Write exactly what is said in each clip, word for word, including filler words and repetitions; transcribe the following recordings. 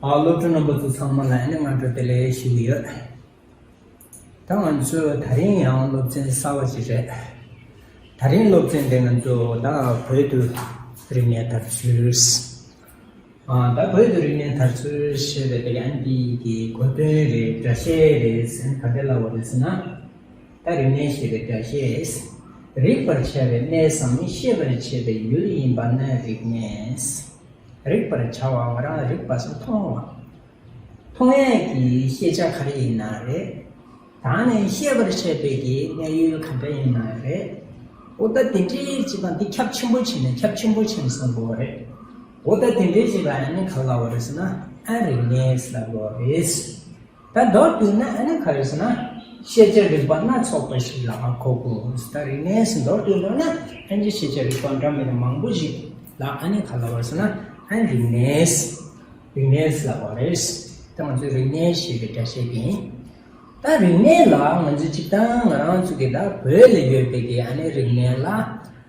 ཨ། སློབ་ཕྲུག་རྣམ་པ་ཚོ་ཚང་མ་ལ་ཨ་ནི་སྔ་དྲོ་བདེ་ལེགས་ཞུ་གི་ཡོད། ད་ང་ཚོས་ད་རིང་ཡང་སློབ་ཚན་གསར་བ་ཞིག་རེད། ད་རིང་སློབ་ཚན་དེ་ང་ཚོ་ད་བོད་དུ་རིག་གནས་དར་ཚུལ། ཨ། ད་བོད་དུ་རིག་གནས་དར་ཚུལ་ཞེས་པའི་དེ་ཡང་འདི་གི་གོ་དོན་རེད། འགྲེལ་བཤད་རེད་ཟེར་ན་ག་འདྲ་ལབ་པ་རེད་ཟེར་ན། ད་རིག་གནས་ཞེས་པའི་སྒྲ་བཤད། རིག་པར་བྱ་བའི་གནས་སམ་ཤེས་པར་བྱེད་པའི་ཡུལ་ཡིན་པ་ན་རིག་གནས། རིག་པར་བྱ་བ། ང་རང་རིག་པ་སོགས་མཐོང་བ། མཐོང་ཡས་ཀྱི་ཤེས་བྱ་ག་རེ་ཡིན་ན་རེད། ད་ནི་ཤེས་པར་བྱེད་པའི་གི་གནས་ཡུལ་ག་འདྲ་ཡིན་ན་རེད། འོ་ད་དེ་འདྲའི་ཅིག་དང་འདི་ཁྱབ་ཆེན་པོ་ཕྱིན་ནས་ཁྱབ་ཆེན་པོ་ཕྱིན་སོང་གོ་རེད། འོ་ད་དེ་འདྲའི་ཅིག་ལ་ཨ་ནི་ག་ལབ་པ་རེད་ཟེར་ན། ཨ། རིག་གནས་ལབ་དགོས་རེད། ད་མདོར་བསྡུས་ན་ཨ་ནི་ག་རེ་ཟེར་ན། ཤེས་བྱ་རིག་པ་སྣ་ཚོགས་པ་ཞིག་ལ་གོ་དགོས། ད་རིག་གནས་མདོར་བསྡུས་ན་ཨ་ནི་ཤེས་བྱ་རིག་པ་འདྲ་མིན་མང་པོ་ཞིག་ལ་ཨ་ནི་ག་ལབ་པ་ཟེར་ན། ཨ། རིག་གནས། རིག་གནས་ལབ་པ་རེད། ད་ང་ཚོས་རིག་གནས་ཞེས་པའི་སྒྲ་བཤད་ཀྱིན། ད་རིག་གནས་ལ་ང་ཚོས་སྤྱིར་བཏང་ང་རང་ཚོ་གི་ད་བོད་ལ་ཡོད་པའི་གི་ཨ་ནི་རིག་གནས་ལ།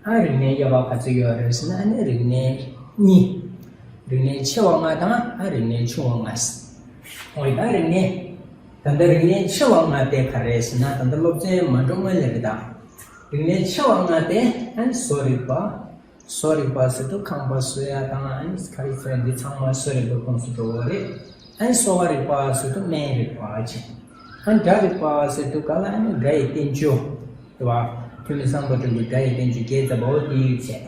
ཨ། རིག་གནས་དབྱེ་བ་ག་ཚོད་ཡོད་རེད་ཟེར་ན། ཨ་ནི་རིག་གནས་གཉིས། རིག་གནས་ཆེ་བ་ལྔ་དང་། ཨ། རིག་གནས་ཆུང་བ་ལྔ། འོ་ཡ། ད་རིག་གནས། ད་ལྟ་རིག་གནས་ཆེ་བ་ལྔ་དེ་ག་རེ་ཟེར་ན། ད་ལྟ་སློབ་ཚན་མ་འགྲོ་སྔོན་ལ་རེད་ད། རིག་གནས་ཆེ་བ་ལྔ་དེ་ཨ་ནི་བཟོ་རིག་པ། བཟོ་རིག་པ་ཟེར་དུས་ཁང་པ་བཟོ་ཡ་དང་། ཨ་ནི་ག་རེ་ཟེར། འདི་ཚང་མ་བཟོ་རིག་པའི་ཁོངས་སུ་འགྲོ་གི་རེད། ཨ་ནི་གསོ་བ་རིག་པ་ཟེར་དུས་སྨན་རིག་པ་བྱས། ཨ། སྒྲ་རིག་པ་ཟེར་དུས་ག་ལ་ཨ་ནི་སྒྲ་ཡི་བསྟན་བཅོས། རེད་བ། ཐོན་མི་སམ་བྷོ་ཊ་གི་སྒྲ་ཡི་བསྟན་བཅོས་རྒྱས་བཏབ་པ་འོ་དེ་བྱས།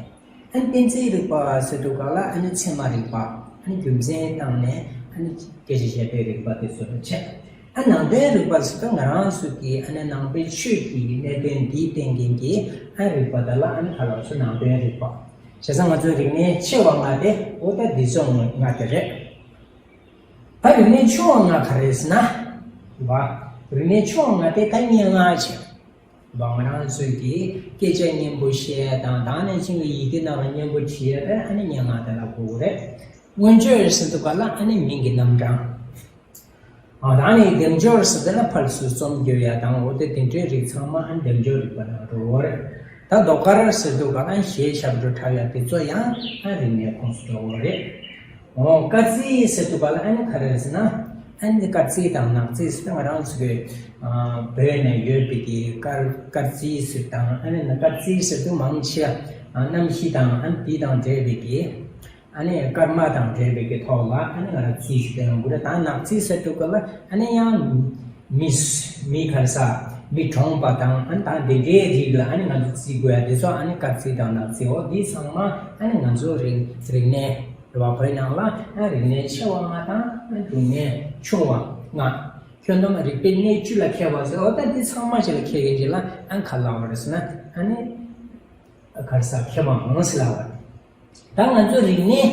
ཨ་ནི་གཏན་ཚིགས་རིག་པ་ཟེར་དུས་ག་ལ་ཨ་ནི་ཚད་མ་རིག་པ། ཨ་ནི་རྒྱུ་མཚན་བཏང་ནས་ཨ་ནི་སྐད་ཆ་བཤད་པའི་རིག་པ་དེ་ཚོ་བྱས། ཨ། ནང་དོན་རིག་པ་ཟེར་དུས་ང་རང་ཚོ་གི་ཨ་ནི་ནང་པའི་ཆོས་ཀྱི་གནད་དོན་འདིའི་སྟེང་གི་གི་ཨ་རིག་པ་དེ་ལ་ཨ་ནི་ག་ལབ་ཟེར། ནང་དོན་རིག་པ། བྱས་ཙང་ང་ཚོའི་རིག་གནས་ཆེ་བ་ལྔ་དེ་འོ་ད་འདི་ཚོ་ལྔ་དེ་རེད། ད་རིག་གནས་ཆུང་བ་ལྔ་ག་རེ་ཟེར་ན། བ། རིག་གནས་ཆུང་བ་ལྔ་དེ་ད་སྙན་ངག་བྱས། བ། ང་རང་ཚོའི་གི་སྐད་ཆ་སྙན་པོ་བཤད་ཡ་དང་། ད་ནང་བཞིན་གྱི་ཡི་གེ་ནང་ལ་སྙན་པོ་བྲིས་ཡ་དེ་ཨ་ནི་སྙན་ངག་དེ་ལ་གོ་གི་རེད། མངོན་བརྗོད་ཟེར་དུས་ག་ལ་ཨ་ནི་མིང་གི་རྣམ་གྲངས། ཨ། ད་ནི་སྡེབ་སྦྱོར་ཟེར་དུས་ན་ཕར་ཚུར་རྩོམ་རྒྱག་ཡ་དང་། འོ་དེ་དེ་འདྲའི་རིགས་ཚང་མ་ཨ་ནི་སྡེབ་སྦྱོར་རིག་པ་ནང་འགྲོ་གི་རེད། ད་ཟློས་གར་ཟེར་དུས་ག་ལ་གཞས་ཞབས་བྲོ་འཁྲབ་ཡ་དེ་ཚོ་ཡང་ཨ་རིག་གནས་ཁོངས་སུ་འགྲོ་གི་རེད། འོ། སྐར་རྩིས་ཟེར་དུས་ག་ལ་ཨ་ནི་ག་རེ་ཟེར་ན། ཨ་ནི་སྐར་རྩིས་དང་ནག་རྩིས་ཟེར་ཏེ་ང་རང་ཚོ་གི་ཨ་བོད་ནས་ཡོད་པའི་གི་སྐར་སྐར་རྩིས་ཟེར་དང་། ཨ་ནི་སྐར་རྩིས་ཟེར་དུས་མང་ཆེ་བ་ཨ་གནམ་གཤིས་དང་ཨ་ནི་དེ་དང་འབྲེལ་བའི་གི་ཨ་ནི་སྐར་མ་དང་འབྲེལ་བའི་གི་ཐོག་ལ་ཨ་ནི་ང་རང་རྩིས་ཞུ་དེ་ཡོང་གི་རེད། ད་ནག་རྩིས་ཟེར་དུས་ག་ལ་ཨ་ནི་ཡང་མི་མི་ག་རེ་ཟེར། མི་གྲོངས་པ་དང་ཨ་ནི་ད་འདི་འདྲའི་རིགས་ལ་ཨ་ནི་ང་ཚོ་རྩིས་དགོས་ཡ་དེ་ཚོ་ཨ་ནི་སྐར་རྩིས་དང་ནག་རྩིས། འོ་འདི་ཚང་མ་ཨ་ནི་ང་ཚོ་རིག་རིག་གནས། རེད་བ། བོད་ནང་ལ་ཨ་རིག་གནས་ཆེ་བ་ལྔ་དང་ཨ་རིག་གནས་ཆུང་བ་ལྔ། ཁྱོན་བསྡོམས་རིག་པའི་གནས་བཅུ་ལ་མཁས་པ་ཟེར། འོ་ད་འདི་ཚང་མ་ཞིག་ལ་མཁས་མཁན་ཅིག་ལ་ཨ་ག་ལབ་པ་རེད་ཟེར་ན། ཨ་ནི་ག་རེ་ཟེར། མཁས་པ་ངོ་ཟེར་ལབ་པ་རེད། ད་ང་ཚོ་རིག་གནས།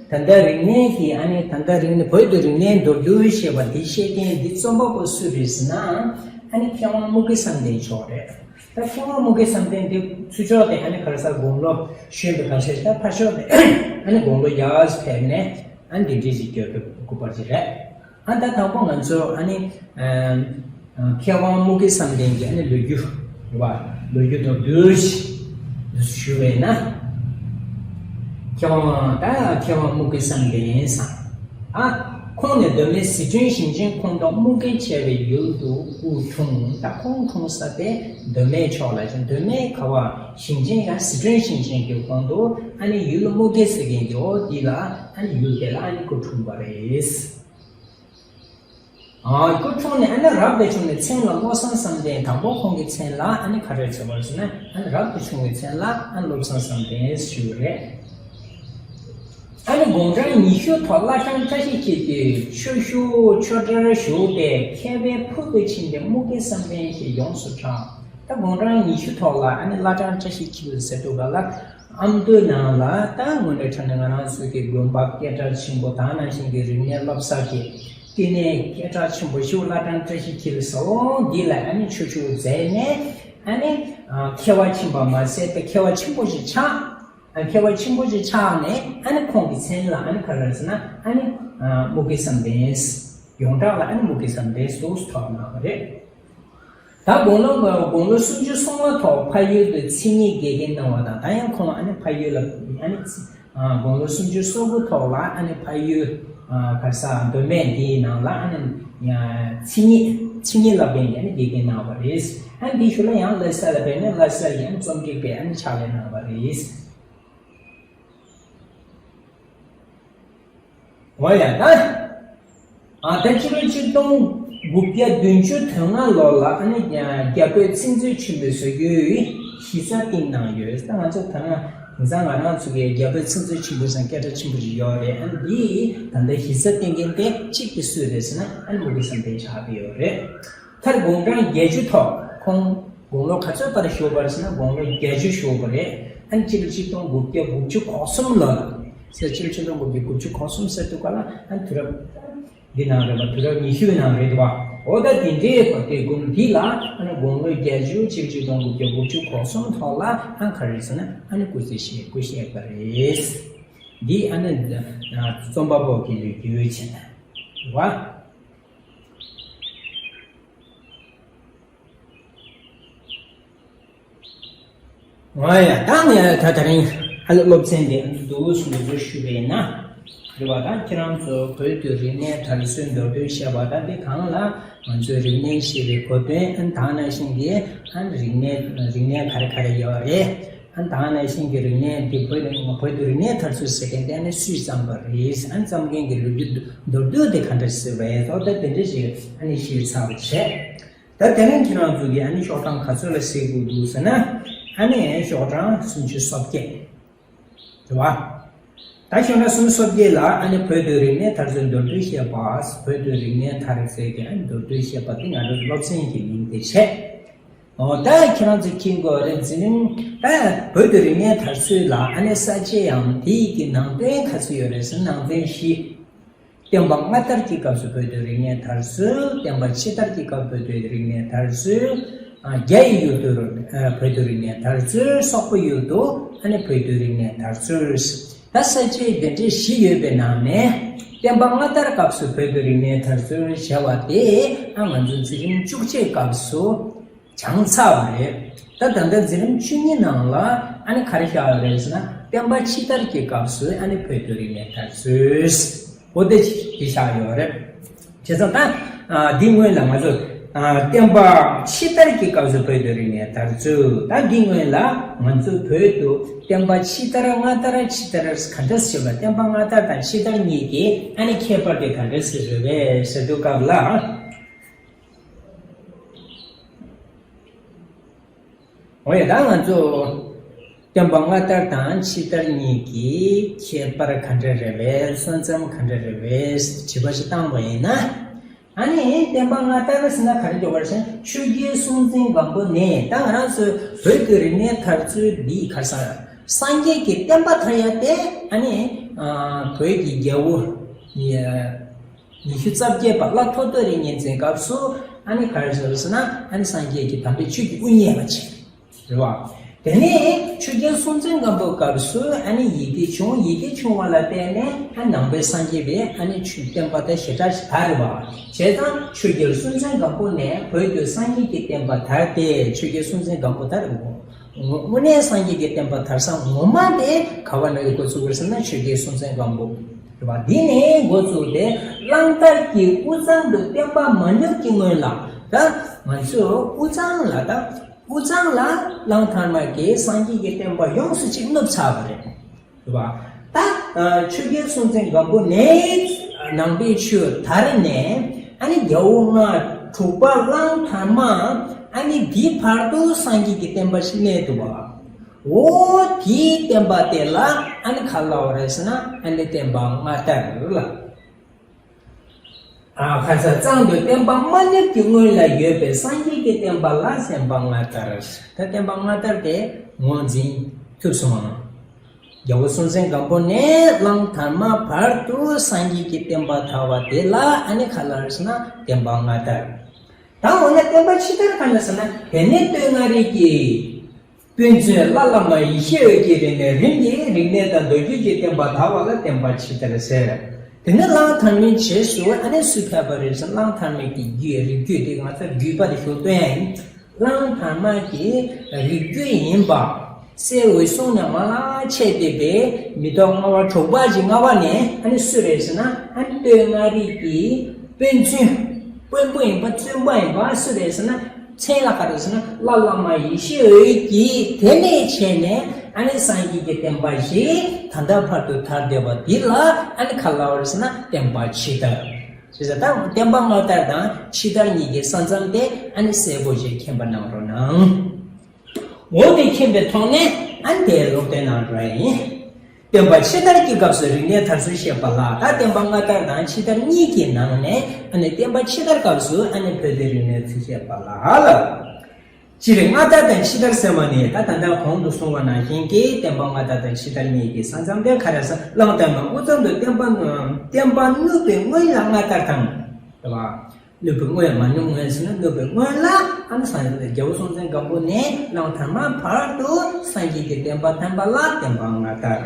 ད་ལྟ་རིག་གནས་ཀྱི་ཨ་ནི་ད་ལྟ་རིག་གནས། བོད་དུ་རིག་གནས་མདོར་བསྡུས་ཞེས་པ་འདི་བཤད་མཁན་འདི་རྩོམ་པ་པོ་སུ་རེད་ཟེར་ན། ཨ་ནི་མཁས་དབང་དམུ་དགེ་བསམ་གཏན་མཆོག་རེད། ད་མཁས་དབང་དམུ་དགེ་བསམ་གཏན་འདི་ཚུར་ཕྱོགས་དེ་ཨ་ནི་ག་རེ་ཟེར། དགུང་ལོ་གཞོན་པའི་སྐབས་སུ། ད་ཕར་ཕྱོགས་དེ་ཨ་ནི་དགུང་ལོ་ཡར་ཕེབས་ནས་ཨ་ནི་འདི་འདྲ་ཞིག་བརྗོད་པའི་སྐུ་པར་ཅིག་རེད། ཨ་ད་དང་པོ་ང་ཚོ་ཨ་ནི་ཨ་མཁས་དབང་དམུ་དགེ་བསམ་གཏན་གྱི་ཨ་ནི་ལོ་རྒྱུས་རེད་བ། ལོ་རྒྱུས་མདོར་བསྡུས་ཞུ་བས་ན། མཁས་དབང་། ད་མཁས་དབང་དམུ་དགེ་བསམ་གཏན་ཟེར། ཨ། ཁོང་ནི་མདོ་སྨད་ཟི་ཁྲོན་ཞིང་ཆེན་ཁོངས་གཏོགས་དམུ་དགེ་བྱ་བའི་ཡུལ་དུ་སྐུ་འཁྲུངས། ད་ཁོང་འཁྲུངས་ས་དེ་མདོ་སྨད་ཕྱོགས་ལ་ཅིག་མདོ་སྨད་ག་བ་ཞིང་ཆེན་ཡང་ཟི་ཁྲོན་ཞིང་ཆེན་གྱི་ཁོངས་སུ་ཨ་ནི་ཡུལ་དམུ་དགེ་ཟེར་མཁན་གྱི་འོ་འདི་ལ་ཨ་ནི་ཡུལ་དེ་ལ་ཨ་ནི་སྐུ་འཁྲུངས་པ་རེད། ཨ། སྐུ་འཁྲུངས་ནས་ཨ་ནི་རབ་ཏུ་བྱུང་ནས་མཚན་ལ་བློ་བཟང་བསམ་གཏན། དང་པོ་ཁོང་གི་མཚན་ལ་ཨ་ནི་ག་རེ་བྱས་པ་ཟེར་ན། ཨ་ནི་རབ་ཏུ་བྱུང་བའི་མཚན་ལ་ཨ་ནི་བློ་བཟང་བསམ་གཏན་ཞུ་རེད། ཨ་ནི་དགུང་གྲངས་ཉི་ཤུ་ཐོག་བླ་བྲང་བཀྲ་ཤིས་འཁྱིལ་དུ་ཆོས་ཞུ་ཆོས་གྲྭར་ཞུགས་ཏེ་མཁས་པའི་ཕུལ་དུ་ཕྱིན་ཏེ་དམུ་དགེ་བསམ་གཏན་ཞེས་ཡོངས་སུ་གྲགས། ད་དགུང་གྲངས་ཉི་ཤུ་ཐོག་ལ་ཨ་ནི་བླ་བྲང་བཀྲ་ཤིས་འཁྱིལ་ཟེར་དུས་ག་ལ། ཨ་མདོའི་ནང་ལ་ད་དངོས་གནས་དྲང་གནས་ང་རང་ཚོའི་གི་དགོན་པ་སྐད་གྲགས་ཆེན་པོ་དང་། ནང་བཞིན་གྱི་རིག་གནས་སློབ་གསར་གྱི་བསྟི་གནས་སྐད་གྲགས་ཆེན་པོ་ཞིག་བླ་བྲང་བཀྲ་ཤིས་འཁྱིལ་ཟེར། འོ་འདི་ལ་ཨ་ནི་ཆོས་ཞུགས་མཛད་ནས་ཨ་ནི་ཨ་མཁས་པ་ཕྱིན་པ་མ་ཟད་པའི་མཁས་པ་ཆེན་པོ་ཞིག་ཆགས། ཨ་མཁས་པ་ཆེན་པོ་ཞིག་ཆགས་ནས་ཨ་ནི་ཁོང་གི་མཚན་ལ་ཨ་ནི་ག་རེ་ཟེར་ན། ཨ་ནི་ཨ་དམུ་དགེ་བསམ་གཏན། ཡོངས་གྲགས་ལ་ཨ་ནི་དམུ་དགེ་བསམ་གཏན་ཟེར་ཐོགས་གནང་བ་རེད། ད་དགུང་ལོ་དགུང་ལོ་སུམ་ཅུ་སོ་ལྔ་ཐོག་ཕ་ཡུལ་དུ་མཚན་ཉིད་དགེ་རྒན་གནང་བ་དང་། ད་ཡང་ཁོང་ཨ་ནི་ཕ་ཡུལ་ལ་ཨ་ནི་ཨ་དགུང་ལོ་སུམ་ཅུ་སོ་དགུ་ཐོག་ལ་ཨ་ནི་ཕ་ཡུལ་ ག་ས་མདོ་སྨད་འདིའི་ནང་ལ་ཨ་ནི་མཚན་ཉིད་མཚན་ཉིད་ལ་བརྟེན་ནས་ཨ་ནི་དགེ་རྒན་གནང་བ་རེད། ཨ་ནི་འདིའི་ཤུལ་ལ་ཡང་ལྷ་ས་ལ་བརྟེན་ནས་ལྷ་ས་ཡི་ཨ་ནི་རྩོམ་སྒྲིག་པའི་ཨ་ནི་ཕྱག་ལས་གནང་བ་རེད། འོ་ཡ་ད། ཨ་ད་སྤྱི་ལོ་ཆིག་སྟོང་དགུ་བརྒྱ་བདུན་ཅུ་དོན་ལྔ་ལོ་ལ་ཨ་ནི་རྒྱ་བོད་ཚིག་མཛོད་ཆེན་པོ་བཟོ་རྒྱུའི་གཞི་རྩ་བཏིང་གནང་ཡོད། ད་ང་ཚོ་ད་ང་དེང་སང་ང་རང་ཚོ་གི་རྒྱ་བོད་ཚིག་མཛོད་ཆེན་པོ་ཟེར་སྐད་གྲགས་ཆེན་པོ་ཞིག་ཡོད་རེད། ཨ་ནི་འདི་ད་ལྟ་གཞི་རྩ་བཏིང་མཁན་དེ་གཅིག་དེ་སུ་རེད་ཟེར་ན་ཨ་ནི་མུ་གེ་བསམ་གཏན་ཆགས་བསྡད་ཡོད་རེད། མཐར་དགུང་གྲངས་བརྒྱད་ཅུ་ཐོག་ཁོང་དགུང་ལོ་ག་ཚོད་བར་བཞུགས་པ་རེད་ཟེར་ན་དགུང་ལོ་བརྒྱད་ཅུ་བཞུགས་པ་རེད། ཨ་ནི་སྤྱི་ལོ་ཆིག་སྟོང་དགུ་བརྒྱ་དགུ་བཅུ་གོ་གསུམ་ལོ་ལ་ཟེར། སྤྱི་ལོ་ཆིག་སྟོང་དགུ་བརྒྱ་དགུ་བཅུ་གོ་གསུམ་ཟེར་དུས་ག་ལ་ཨ་ནི་དུས་རབས་འདི་ནང་རེད་པ། དུས་རབས་ཉི་ཤུའི་ནང་རེད་པ། འོ་ད་དེ་འདྲའི་བར་དུ་དགུང་འདི་ལ་ཨ་ནི་དགུང་ལོ་བརྒྱད་ཅུ་སྤྱི་ལོ་ཆིག་སྟོང་དགུ་བརྒྱ་དགུ་བཅུ་གོ་གསུམ་ཐོག་ལ་ཨ་ནི་ག་རེ་ཟེར་ན་ཨ་ནི་སྐུ་ཚེ་ཞེས་སྐུ་གཤེགས་པ་རེད། འདི་ཨ་ནི་རྩོམ་པ་པོ་གི་ལོ་རྒྱུས་བྱས་ན་རེད་པ། ང་ཡང་ད་ངས་ད་དེ་རིང་ཨ་ལེ་སློབ་ཚན་འདི་འདུག་སེ་འདུག་སེ་ཞུས་པས་ན། རེད་པ། ད་ཁྱེད་རང་ཚོ་བོད་དུ་རིག་གནས་དར་སྲོལ་མདོར་བསྡུས་བཤད་པ་ད་འདི་གང་ལ་ང་ཚོའི་རིག་གནས་ཞེས་པའི་གོ་དོན་ཨ་ནི་ད་ག་ནང་བཞིན་གྱི་ཨ་ནི་རིག་གནས་རིག་གནས་ག་རེ་ག་རེ་ཡོད་རེད། ཨ་ནི་ད་ག་ནང་བཞིན་གྱི་རིག་གནས་འདི་བོད་བོད་དུ་རིག་གནས་དར་སྲོལ་ཟེར་མཁན་དེ་ཨ་ནི་སུས་བརྩམས་པ་རེད། ཨ་ནི་བརྩམས་མཁན་གྱི་ལོ་རྒྱུས་མདོར་བསྡུས་དེ་ག་འདྲ་ཞིག་རེད། ད་དེ་འདྲ་ཞིག་ཨ་ནི་ཤེས་ཚར་བ་བྱས། ད་དེ་རིང་ཁྱེད་རང་ཚོ་གིས་ཨ་ནི་ཤོག་གྲངས་ག་ཚོད་ལ་གཟིགས་དགོས་འདུག་ཟེར་ན། ཨ་ནི་ཤོག་གྲངས་སུམ་ཅུ་སོ་བརྒྱད། རེད་པ། ད་ཤོག་གྲངས་སུམ་ཅུ་སོ་བརྒྱད་ལ་ཨ་ནི་བོད་དུ་རིག་གནས་དར་ཚུལ་མདོར་བསྡུས་བཤད་པ། བོད་དུ་རིག་གནས་དར་ཚུལ་གྱི་ཨ་ནི་མདོར་བསྡུས་བཤད་པ་དེ་ང་ཚོའི་སློབ་ཚན་གྱི་མིང་དེ་བྱས། འོ་ད་ཁྱེད་རང་ཚོས་མཁྱེན་དགོས་རེད། འཛིན་རིམ་ད་བོད་དུ་རིག་གནས་དར་ཚུལ་ལ་ཨ་ནི་ས་བཅད་ཡང་དེ་ཡི་གི་ནང་དོན་ག་ཚོད་ཡོད་རེད་ཟེར་ན་ནང་དོན་བཞི། བསྟན་པ་སྔ་དར་གྱི་སྐབས་སུ་བོད་དུ་རིག་གནས་དར་ཚུལ། བསྟན་པ་ཕྱི་དར་གྱི་སྐབས་བོད་དུ་རིག་གནས་དར་ཚུལ། ཨ་རྒྱ་ཡི་ཡུལ་དུ་ཨ་བོད་དུ་རིག་གནས་དར་ཚུལ། སོག་པོ་ཡུལ་དུ་ཨ་ནི་བོད་དུ་རིག་གནས་དར་ཚུལ། ད་ས་བཅད་དེ་འདྲའི་བཞི་ཡོད་པའི་ནང་ནས་བསྟན་པ་སྔ་དར་སྐབས་སུ་བོད་དུ་རིག་གནས་དར་ཚུལ་བྱ་བ་དེ་ཨ་ང་ཚོ་འཛིན་རིམ་བཅུ་གཅིག་སྐབས་སུ་སྦྱངས་ཚར་བ་རེད། ད་ད་ལྟ་འཛིན་རིམ་བཅུ་གཉིས་ནང་ལ་ཨ་ནི་ག་རེ་བཞག་ཡོད་རེད་ཟེར་ན་བསྟན་པ་ཕྱི་དར་གྱི་སྐབས་སུ་ཨ་ནི་བོད་དུ་རིག་གནས་དར་ཚུལ། འོ་དེ་དེ་བཞག་ཡོད་རེད། བྱས་ཙང་ད་ཨ་འདི་སྔོན་ལ་ང་ཚོ་ཨ་བསྟན་པ་ཕྱི་དར་གྱི་སྐབས་སུ་བོད་དུ་རིག་གནས་དར་ཚུལ། ད་འདི་སྔོན་ལ་ང་ཚོ་བོད་དུ་བསྟན་པ་ཕྱི་དར་སྔ་དར་ཕྱི་དར་ག་འདྲ་ཟེར་བ། བསྟན་པ་སྔ་དར་དང་ཕྱི་དར་གཉིས་ཀྱི་ཨ་ནི་ཁྱད་པར་དེ་ག་འདྲ་ཟེར་རེད་པས་ཟེར་དུས་སྐབས་ལ། འོ་ཡ་ད་ང་ཚོ་བསྟན་པ་སྔ་དར་དང་ཕྱི་དར་གཉིས་ཀྱི་ཁྱད་པར་ག་འདྲ་རེད་པས། ས་མཚམས་ག་འདྲ་རེད་པས་དྲི་བ་ཞིག་བཏང་བ་ཡིན་ན། ཨ་ནི་བསྟན་པ་སྔ་དར་ཟེར་ན་ག་རེ་འདྲ་བ་ཟེར་ན་ཆོས་རྒྱལ་སྲོང་བཙན་སྒམ་པོ་ནས་ད་ང་རང་ཚོའི་བོད་ཀྱི་རིག་གནས་དར་ཚུལ་འདི་ག་ས་སངས་རྒྱས་ཀྱི་བསྟན་པ་དར་ཡ་དེ་ཨ་ནི་ཨ་བོད་ཀྱི་རྒྱལ་པོ་ཉི་ཤུ་རྩ་བརྒྱད་པ་ལྷ་ཐོ་ཐོ་རི་གཉན་བཙན་སྐབས་སུ་ཨ་ནི་ག་རེ་ཟེར་ཟེར་ན་ཨ་ནི་སངས་རྒྱས་ཀྱི་དམ་པའི་ཆོས་ཀྱི་དབུ་བརྙེས་པ་བྱས། རེད་པ། དེ་ནས་ཆོས་རྒྱལ་སྲོང་བཙན་སྒམ་པོའི་སྐབས་སུ་ཨ་ནི་ཡི་གེ་བྱུང་། ཡི་གེ་བྱུང་བ་ལ་བརྟེན་ནས་ཨ་ནི་ནང་པའི་སངས་རྒྱས་པའི་ཨ་ནི་ཆོས་བསྟན་པ་དེ་ཞེ་དྲག་ཞིག་དར་རེད་པ། བྱས་ཙང་ཆོས་རྒྱལ་སྲོང་བཙན་སྒམ་པོ་ནས་བོད་དུ་སངས་རྒྱས་ཀྱི་བསྟན་པ་དར་ཏེ་ཆོས་རྒྱལ་སྲོང་བཙན་སྒམ་པོ་དར་རེད་པ། དངོས་གནས་སངས་རྒྱས་ཀྱི་བསྟན་པ་དར་ས་ངོ་མ་དེ་ག་བ་ནས་འགོ་ཚུགས་པ་རེད་ཟེར་ན་ཆོས་རྒྱལ་སྲོང་བཙན་སྒམ་པོ་རེད་པ། འདི་ནས་འགོ་བཙུགས་ཏེ་གླང་དར་གྱི་དབུས་གཙང་དུ་བསྟན་པ་མ་ཉམས་ཀྱི་སྔོན་ལ་ད་ང་ཚོས་དབུས་གཙང་ལ་ད་དབུས་གཙང་ལ་གླང་དར་མ་གིས་སངས་རྒྱས་ཀྱི་བསྟན་པ་ཡོངས་སུ་ཅིག་བསྣུབས་ཚར་བ་རེད། རེད་པ། ད་ཆོས་རྒྱལ་སྲོང་བཙན་སྒམ་པོ་ནས་ནང་པའི་ཆོས་དར་ནས་ཨ་ནི་རྒྱལ་པོ་ལྔ་དྲུག་པ་གླང་དར་མ་ཨ་ནི་འདིའི་བར་དུ་སངས་རྒྱས་ཀྱི་བསྟན་པ་ཞིག་གནས་འདུག་པ། འོ་དེའི་བསྟན་པ་དེ་ལ་ཨ་ནི་ག་ལབ་པ་རེད་ཟེར་ན་ཨ་ནི་བསྟན་པ་སྔ་དར་ལ། ཨ་ཁ་ས་གཙང་དུ་བསྟན་པ་མ་ཉམས་ཀྱི་སྔོན་ལ་ཡོད་པའི་སངས་རྒྱས་ཀྱི་བསྟན་པ་ལ་བསྟན་པ་སྔ་དར། ད་བསྟན་པ་སྔ་དར་དེ་ངོས་འཛིན་ཐུབ་སོང་ང་། རྒྱལ་པོ་སྲོང་བཙན་སྒམ་པོ་ནས་གླང་དར་མ་བར་དུ་སངས་རྒྱས་ཀྱི་བསྟན་པ་དར་བ་དེ་ལ་ཨ་ནི་ག་ལབ་ཟེར་ན་བསྟན་པ་སྔ་དར། ད་འོ་ན་བསྟན་པ་ཕྱི་དར་ག་འདྲ་ཟེར་ན་དེ་ནས་སྟོད་མངའ་རིས་ཀྱི་དཔོན་ཚུན་བླ་བླ་མ་ཡེ་ཤེས་འོད་ཀྱི་རིང་ནས་རིམ་གྱིས་རིག་གནས་དང་མདོ་རྒྱུད་ཀྱི་བསྟན་པ་དར་བ་ལ་བསྟན་པ་ཕྱི་དར་ཟེར། དེ་ནས་གླང་དར་མའི་རྗེས་སུ་ཨ་ནི་སུ་ཕེབས་པ་རེད་ཟེར་ན་གླང་དར་མའི་གི་རྒྱུད་རིགས་རྒྱུད་དེ་ང་ཚོ་རྒྱུད་པ་དེ་ཞུ་དོན་གླང་དར་མ་གི་རིགས་རྒྱུད་ཡིན་པ། སྲས་འོད་སྲུང་ནས་མར་ལ་ཆས་ཏེ་པའི་མེ་ཏོག་ལྔ་པ་དྲུག་པ་ཅིག་ལྔ་པ་ནས་ཨ་ནི་སུ་རེད་ཟེར་ན། ཨ་ནི་སྟོད་མངའ་རིས་ཀྱི་དཔོན་བཙུན། དཔོན་པོ་ཡིན་པ་བཙུན་པ་ཡིན་པ་སུ་རེད་ཟེར་ན། མཚན་ལ་ག་རེ་ཟེར་ན། བླ་བླ་མ་ཡེ་ཤེས་འོད་ཀྱིས་དེ་ནས་བྱས་ནས་ཨ་ནི་སངས་རྒྱས་ཀྱི་བསྟན་པ་ཞིག་ད་ལྟ་བར་དུ་དར་བསྡད་པ་འདི་ལ་ཨ་ནི་ག་ལབ་པ་རེད་ཟེར་ན། བསྟན་པ་ཕྱི་དར། ཞེས་ད་བསྟན་པ་སྔ་དར་དང་ཕྱི་དར་གཉིས་ཀྱི་ས་མཚམས་དེ་ཨ་ནི་གསལ་པོ་ཞིག་མཁྱེན་པ་གནང་རོགས་གནང་། འོ་དེ་མཁྱེན་པའི་ཐོག་ནས་ཨ་ནི་དེ་སློབ་སྟོན་གནང་རོགས་ཡིན། བསྟན་པ་ཕྱི་དར་གྱི་སྐབས་སུ་རིག་གནས་དར་ཚུལ་བཤད་པ་ལ། ད་བསྟན་པ་སྔ་དར་དང་ཕྱི་དར་གཉིས་ཀྱི་ནང་ནས་ཨ་ནི་བསྟན་པ་ཕྱི་དར་སྐབས་སུ་ཨ་ནི་བོད་དུ་རིག་གནས་ཚུལ་བཤད་པ་ལ་ལ། སྤྱིར་སྔ་དར་དང་ཕྱི་དར་ཟེར་བ་ནི་ད་ད་ལྟ་གོང་དུ་གསུངས་པ་ནང་བཞིན་གྱི་བསྟན་པ་སྔ་དར་དང་ཕྱི་དར་གཉིས་ཀྱི་ས་མཚམས་དེ་ག་རེ་ཟེར། གླང་དར་མ་དབུས་གཙང་དུ་བསྟན་པ་བསྟན་པ་བསྣུབས་པའི་སྔོན་ལ་སྔ་དར་དང་། རེད་བ། བསྣུབས་པའི་སྔོན། མ་བསྣུབས་སྔོན་ཟེར་ན་བསྣུབས་པའི་སྔོན་ལ་ཨ་ནི་སངས་རྒྱལ་པོ་སྲོང་བཙན་སྒམ་པོ་ནས་གླང་དར་མ་བར་དུ་སངས་རྒྱས་ཀྱི་བསྟན་པ་བསྟན་པ་ལ་བསྟན་པ་སྔ་དར།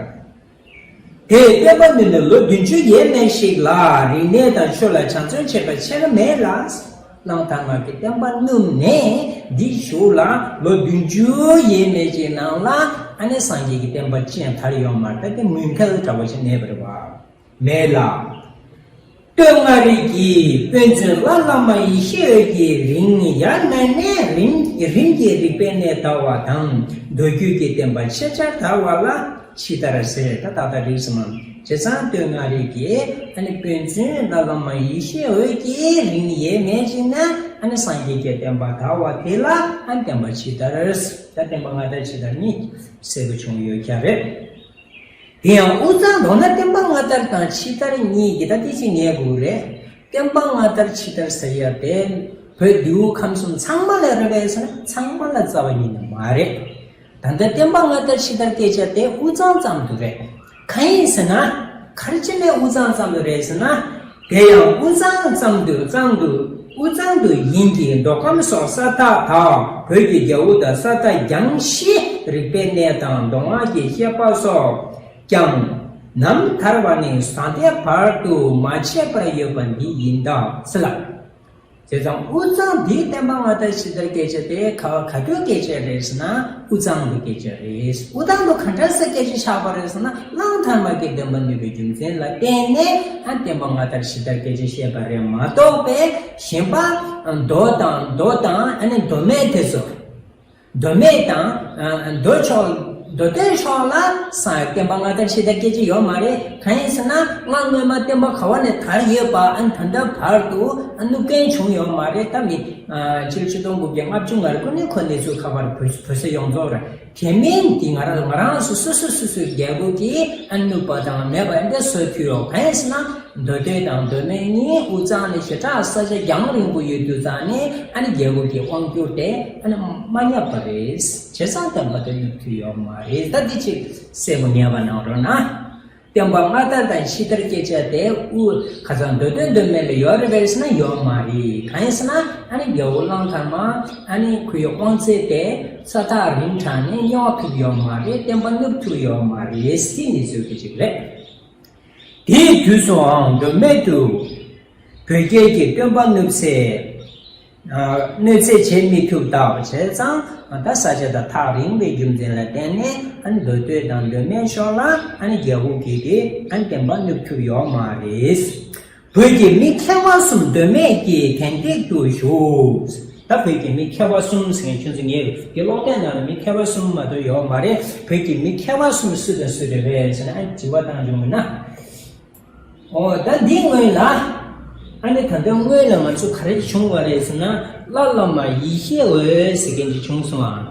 དེས་བསྟན་པ་བསྣུབས་ནས་ལོ་བདུན་ཅུ་ཡས་མས་ཤིག་ལ་རིག་གནས་དང་ཆོས་ལ་སྦྱང་བརྩོན་བྱས་པ་ཆེར་མེད་ལ། གླང་དར་མ་གིས་བསྟན་པ་བསྣུབས་ནས་འདི་གཞུག་ལ་ལོ་བདུན་ཅུ་ཡས་མས་ཀྱི་ནང་ལ་ཨ་ནི་སངས་རྒྱས་ཀྱི་བསྟན་པ་ཅི་ཡང་དར་ཡོད་མ་རེད། ད་དེ་མུན་ཁལ་འདྲ་བོ་ཞིག་མེད་པ་རེད་བ། མེད་ལ། སྟོད་མངའ་རིས་ཀྱི་དཔོན་བཙུན་བླ་བླ་མ་ཡེ་ཤེས་འོད་ཀྱིས་རིང་ཡར་གནས་ནས་རིམ་རིམ་གྱིས་རིག་པའི་གནས་དར་བ་དང་མདོ་རྒྱུད་ཀྱི་བསྟན་པ་ཕྱི་དར་དར་བ་ལ་ཕྱི་དར་ཟེར། ད་ཏག་ཏག་རིག་སོང་ང་། བྱས་ཙང་སྟོད་མངའ་རིས་ཀྱི་ཨ་ནི་དཔོན་བཙུན་བླ་བླ་མ་ཡེ་ཤེས་འོད་ཀྱིས་རིང་ཡས་མས་ཅིག་ན་ཨ་ནི་སངས་རྒྱས་ཀྱི་བསྟན་པ་དར་བ་དེ་ལ་ཨ་ནི་བསྟན་པ་ཕྱི་དར། ད་བསྟན་པ་སྔ་དར་ཕྱི་དར་གཉིས་གསལ་པོ་བྱུང་ཡོད་ཀྱག་རེད། དེ་ཡང་དབུས་གཙང་མདོར་ན་བསྟན་པ་སྔ་དར་དང་ཕྱི་དར་གཉིས་ཀྱི་ད་དེ་ཅིག་ངེས་དགོས་རེད། བསྟན་པ་སྔ་དར་ཕྱི་དར་ཟེར་ཡ་དེ་བོད་ལྡེའུ་ཁམས་གསུམ་ཚང་མ་ལ་རེད་པས་ཟེར་ན་ཚང་མ་ལ་རྩ་བ་ཉིད་ནས་མ་རེད། ད་ལྟ་བསྟན་པ་སྔ་དར་ཕྱི་དར་སྐད་ཆ་དེ་དབུས་གཙང་ཙམ་དུ་རེད། གང་ཡིན་ཟེར་ན། ག་རེ་བྱས་ནས་དབུས་གཙང་ཙམ་དུ་རེད་ཟེར་ན། དེ་ཡང་དབུས་གཙང་ཙམ་དུ་གཙང་དུ་དབུས་གཙང་དུ་ཡིན་གྱི་མདོ་ཁམས་སོགས་ས་ཐག་དང་བོད་ཀྱི་རྒྱལ་པོ་དང་ས་ཐག་རྒྱང་ཞེས་རིག་པའི་གནས་དང་མདོ་སྔགས་ཀྱི་བཤད་པ་སོགས་ཀྱང་ནམ་དར་བ་ནི་ཟང་ཐལ་བར་དུ་མ་ཆད་པར་ཡོད་པ་འདི་ཡིན་ད་ཟེར་ལ། བྱས་ཙང་དབུས་གཙང་འདིའི་བསྟན་པ་སྔ་དར་ཕྱི་དར་སྐད་ཆ་དེ་ག་ག་དུས་སྐད་ཆ་རེད་ཟེར་ན་དབུས་གཙང་གི་སྐད་ཆ་རེད། དབུས་གཙང་དུ་ག་འདྲ་སེ་སྐད་ཆ་ཆགས་པ་རེད་ཟེར་ན་གླང་དར་མ་གིས་བསྟན་པ་བསྣུབས་པའི་རྒྱུ་མཚན་ལ་བརྟེན་ནས་ཨ་བསྟན་པ་སྔ་དར་ཕྱི་དར་སྐད་ཆ་བཤད་པ་རེད་མ་གཏོགས་པའི་གཞན་པ་མདོ་དང་མདོ་དང་ཨ་ནི་མདོ་སྨད་དེ་ཚོ། མདོ་སྨད་དང་། ཨ། མདོ་ཕྱོགས། མདོ་སྟོད་ཕྱོགས་ལ་ས་བསྟན་པ་སྔ་དར་ཕྱི་དར་སྐད་ཆ་ཡོད་མ་རེད། གང་ཡིན་ཟེར་ན་སྔ་སྔོན་མ་བསྟན་པ་ག་བ་ནས་དར་ཡོད་པ་ཨ་ནི་ད་ལྟ་བར་དུ་ཨ་བསྣུབས་མཁན་བྱུང་ཡོད་མ་རེད། ད་མི། ཨ། ཕྱི་ལོ་ཆིག་སྟོང་དགུ་བརྒྱ་ལྔ་བཅུ་ང་དགུ་ནས་ཁོ་གནས་ཚུལ་ཁ་པར་བོད་བོད་ས་ཡོངས་རྫོགས་རེད། དེ་མིན་དེ་ང་རང་ང་རང་སོ་སོ་སོ་སོ་སོའི་རྒྱལ་པོ་གིས་ཨ་བསྣུབས་པ་དང་མེད་པ་འདི་བཟོ་ཐུབ་ཡོད། གང་ཡིན་ཟེར་ན། མདོ་སྟོད་དང་མདོ་སྨད་གཉིས་དབུས་གཙང་ནས་ཞེ་དྲག་ས་ཆ་རྒྱང་རིང་པོ་ཡོད་དུས་ཙང་ནས་ཨ་ནི་རྒྱལ་པོ་གི་དབང་བསྒྱུར་དེ་ཨ་ནི་མ་བསྙབས་པ་རེད། བྱས་ཙང་བསྟན་པ་དེ་བསྣུབས་ཐུབ་ཡོད་མ་རེད། ད་འདི་ཅིག་གསལ་པོ་ངེས་པ་གནང་རོགས་གནང་། བསྟན་པ་སྔ་དར་དང་ཕྱི་དར་སྐད་ཆ་དེ་དབུས་ཁ་སང་མདོ་སྟོད་མདོ་སྨད་ལ་ཡོད་རེད་པས་ཟེར་ན་ཡོད་མ་རེད། གང་ཡིན་ཟེར་ན་ཨ་ནི་རྒྱལ་པོ་གླང་དར་མ་ཨ་ནི་ཁོའི་དབང་ཚད་དེ་ས་ཐག་རིང་དྲགས་ནས་སྙོག་ཐུབ་ཡོད་མ་རེད། བསྟན་པ་བསྣུབས་ཐུབ་ཡོད་མ་རེད། དེ་གནས་ཚུལ་དེ་ཅིག་རེད། དེའི་དུས་སུའང་མདོ་སྨད་དུ་བོད་རྒྱལ་གྱི་བསྟན་པ་བསྣུབས་སའི་གནོད་འཚེ་བྱེད་མི་ཐུབ་སྟབས། བྱས་ཙང་ད་ས་ཆ་དང་ཐག་རིང་བའི་རྒྱུ་མཚན་ལ་བརྟེན་ནས་ཨ་ནི་མདོ་སྟོད་དང་མདོ་སྨད་ཕྱོགས་ལ་ཨ་ནི་རྒྱལ་པོ་གིས་དེ་ཨ་ནི་བསྟན་པ་བསྣུབས་ཐུབ་ཡོད་མ་རེད། བོད་ཀྱི་མི་མཁས་པ་གསུམ་མདོ་སྨད་ཀྱི་དན་སྟེགས་དུ་བཞུགས། ད་བོད་ཀྱི་མི་མཁས་པ་གསུམ་ཟེར་མཁན་ཁྱོད་ཚོ་ངའི་དེ་ཀློག་དེབ་ནང་ལ་མི་མཁས་པ་གསུམ་མ་གཏོགས་ཡོད་མ་རེད། བོད་ཀྱི་མི་མཁས་པ་གསུམ་སུ་དང་སུ་རེད་པས་ཟེར་ན་ཨ་དྲི་བ་བཏང་བྱུང་མིན་ན། ཨོ་ད་འདི་སྔོན་ལ། ཨ་ནི་ད་ལྟ་སྔོན་ལ་ང་ཚོ་ག་རེ་བྱུང་བ་རེད་ཟེར་ན་བླ་བླ་མ་ཡེ་ཤེས་འོད་ཟེར་མཁན་ཅིག་བྱུང་སོང་ཨ།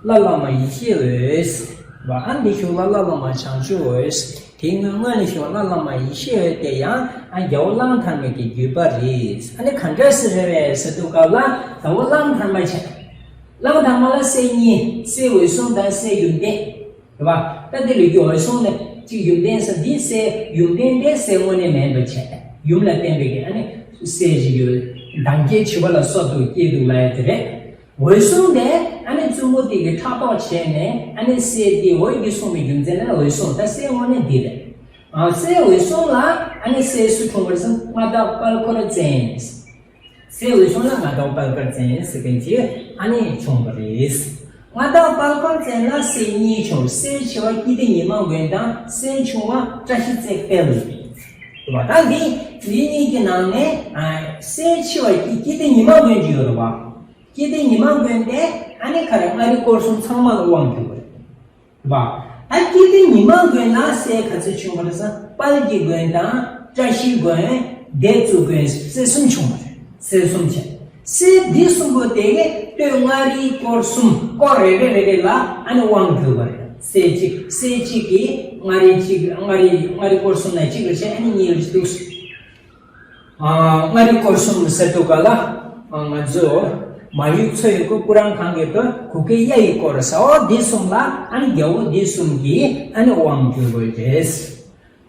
བླ་བླ་མ་ཡེ་ཤེས་འོད་ཟེར་བ་ཨ་འདི་ཞུ་བ་བླ་བླ་མ་བྱང་ཆུབ་འོད་ཟེར། དེའི་སྔོན་སྔོན་ལ་བྱུང་བ་བླ་བླ་མ་ཡེ་ཤེས་འོད་དེ་ཡང་ཨ་རྒྱལ་པོ་གླང་དར་མ་གི་བརྒྱུད་པ་རེད། ཨ་ནི་གང་འདྲ་སེ་རེད་པས་ཟེར་དུས་སྐབས་ལ་ད་བོ་གླང་དར་མ་བྱས། གླང་དར་མ་ལ་སྲས་གཉིས་སྲས་འོད་སྲུང་དང་སྲས་ཡུམ་བརྟན། རེད་པ། ད་འདི་ལོ་རྒྱུས་འོད་སྲུང་ནས་གཅིག་ཡུམ་བརྟན་ཟེར་འདི་སྲས་ཡུམ་བརྟན་དེ་སྲས་དངོས་གནས་མིན་པ་བྱས། ཡུམ་ལ་བརྟེན་པའི་གི་ཨ་ནི་སྲས་ཞིག་ཡོད། འདམ་སྐྱེས་བྱི་བ་ལ་སྲོག་ཏུ་སྐྱེས་འདུག་ལབ་ཡ་དེ་རེད། འོད་སྲུང་དེ་ཨ་ནི་བཙུན་མོ་དེ་གི་ཕྲག་དོག་བྱས་ནས་ཨ་ནི་སྲས་དེ་འོད་ཀྱིས་བསྲུངས་པའི་རྒྱུ་མཚན་ལ་འོད་སྲུང་ད་སྲས་དངོས་གནས་འདི་རེད། ཨ་སྲས་འོད་སྲུང་ལ་ཨ་ནི་སྲས་སུ་འཁྲུངས་པར་སེམས་མངའ་བདག་དཔལ་འཁོར་བཙན། སྲས་འོད་སྲུང་ལ་མངའ་བདག་དཔལ་འཁོར་བཙན་ཟེར་མཁན་གྱི་ཨ་ནི་བྱུང་བ་རེད། མངའ་བདག་དཔལ་འཁོར་བཙན་ལ་སྲས་གཉིས་བྱུང་། སྲས་ཆེ་བ་སྐྱིད་ལྡེ་ཉི་མ་མགོན་དང་། སྲས་ཆུང་བ་བཀྲ་ཤིས་རྩེ་དཔལ། ད་འདི་འདི་གཉིས་ཀྱི་ནང་ནས་ཨ། སྲས་ཆེ་བ་སྐྱིད་སྐྱིད་ལྡེ་ཉི་མ་མགོན་གྱི་ཡོད་རེད་བ། སྐྱིད་ལྡེ་ཉི་མ་མགོན་དེ་ཨ་ནི་ག་རེ་མངའ་རིས་སྐོར་གསུམ་ཚང་མ་ལ་དབང་བསྒྱུར་བ་རེད་བ། ད་སྐྱིད་ལྡེ་ཉི་མ་མགོན་ལ་སྲས་ག་ཚོད་བྱུང་བ་རེད་ཟེར་ན། དཔལ་གྱི་མགོན་དང་། བཀྲ་ཤིས་མགོན། སྡེ་གཙུག་མགོན། སྲས་གསུམ་བྱུང་བ་རེད། སྲས་གསུམ་བྱས། སྲས་འདི་གསུམ་པོ་དེ་གས་སྟོད་མངའ་རིས་སྐོར་གསུམ། སྐོར་རེ་རེ་རེ་རེ་ལ་ཨ་ནི་དབང་བསྒྱུར་བ་རེད། སྲས་གཅིག་སྲས་གཅིག་གིས་མངའ་རིས་གཅིག་མངའ་རིས་མངའ་རིས་སྐོར་གསུམ་ནས་གཅིག་ལ་བྱས། ཨ་ནི་གཉིས་ལ་འདུག་ཨ། མངའ་རིས་སྐོར་གསུམ་ཟེར་དུས་ག་ལ། ཨ། ང་ཚོ་མ་ཡུལ་མཚོ་ཡི་སྐོར། སྐུ་རང་གངས་ཀྱི་སྟོད། གུ་གེ་གཡའ་ཡི་སྐོར་ཟེར། འོ་འདི་གསུམ་ལ་ཨ་ནི་རྒྱལ་པོ་འདི་གསུམ་གྱིས་ཨ་ནི་དབང་བསྒྱུར་དགོས་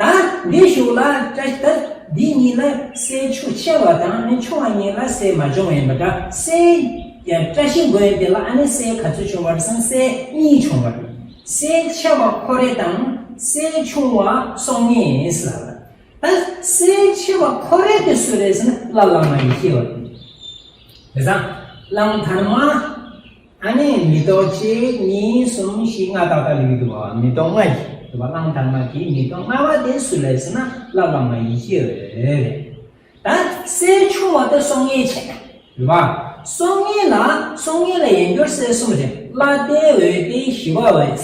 རེད། ད་འདི་གཞུག་ལ་བཀྲ་ཤིས། ད་འདི་གཉིས་ལ་སྲས་ཆུང་ཆེ་བ་དང་ཨ་ནི་ཆུང་བ་གཉིས་ལ་སྲས་མ་བྱུང་བ་ཡིན་པ་འདྲ། སྲས་ཀྱི་བཀྲ་ཤིས་མགོན་དེ་ལ་ཨ་ནི་སྲས་ག་ཚོད་བྱུང་བ་རེད་ཟེར་ན། སྲས་གཉིས་བྱུང་བ་རེད། སྲས་ཆེ་བ་ཁོ་རེ་དང་སྲས་ཆུང་བ་སྲོག་ངེས་ཟེར་ལ། ད་སྲས་ཆེ་བ་ཁོ་རེ་དེ་སུ་རེད་ཟེར་ན། ལྷ་བླ་མ་ཡེ་ཤེས་པ་རེད། དེ་ཙང་གླང་དར་མ། ཨ་ནི་མེ་ཏོག་གཅིག་གཉིས་གསུམ་བཞི་ལྔ་ཏག་ཏག་ཡོད་འདུག་བ། མེ་ཏོག་ལྔ་ཡོད་འདུག་བ། གླང་དར་མ་གི་མེ་ཏོག་ལྔ་པ་དེ་སུ་རེད་ཟེར་ན། ལྷ་བླ་མ་ཡེ་ཤེས་པ་རེད། ད་སྲས་ཆུང་བ་དེ་སྲོག་ངེས་བྱས། རེད་བ། སྲོག་ངེས་ལ་སྲོག་ངེས་ལ་ཡིན་རྒྱུར་སྲས་གསུམ་རེད། ལྷ་སྡེ་འོད་སྡེ་ཞི་བ་འོད། རེད་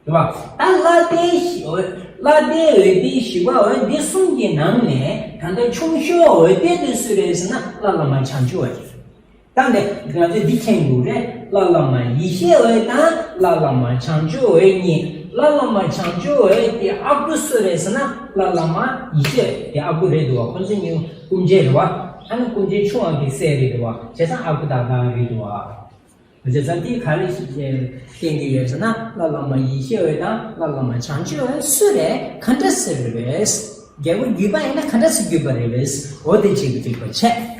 བ། ད་ལྷ་སྡེ་ཞི་འོད། ལྷ་སྡེ་འོད་སྡེ་ཞི་བ་འོད། འདི་གསུམ་གྱི་ནང་ནས་ད་ལྟ་ཆུང་ཤོས་འོད་སྡེ་དེ་སུ་རེད་ཟེར་ན། ལྷ་བླ་མ་བྱང་ཆུབ་འོད། ད་ནི་ང་ཚོས་འདི་མཁྱེན་དགོས་རེད། ལྷ་བླ་མ་ཡེ་ཤེས་འོད་དང་ལྷ་བླ་མ་བྱང་ཆུབ་འོད་གཉིས། ལྷ་བླ་མ་བྱང་ཆུབ་འོད་དེ་ཨ་ཁུ་སུ་རེད་ཟེར་ན། ལྷ་བླ་མ་ཡེ་ཤེས་འོད་དེ་ཨ་ཁུ་རེད་འདུག་བ། ཁོ་ཚོ་གཉིས་སྐུ་མཆེད་རེད་བ། ཨ་ནི་སྐུ་མཆེད་ཆུང་བ་གི་སྲས་རེད་འདུག་བ། བྱས་ཙང་ཨ་ཁུ་ཏག་ཏག་རེད་འདུག་བ། བྱས་ཙང་དེ་ག་རེ་ཞིག་བསྟན་གྱི་ཡོད་ཟེར་ན། ལྷ་བླ་མ་ཡེ་ཤེས་འོད་དང་ལྷ་བླ་མ་བྱང་ཆུབ་འོད་སུ་རེད། ག་འདྲ་སེ་རེད་པས། རྒྱལ་པོ་བརྒྱུད་པ་ཡིན་ན་ག་འདྲ་སེ་བརྒྱུད་པ་རེད་པས། འོ་དེ་གཅིག་གཅིག་པ་བྱས།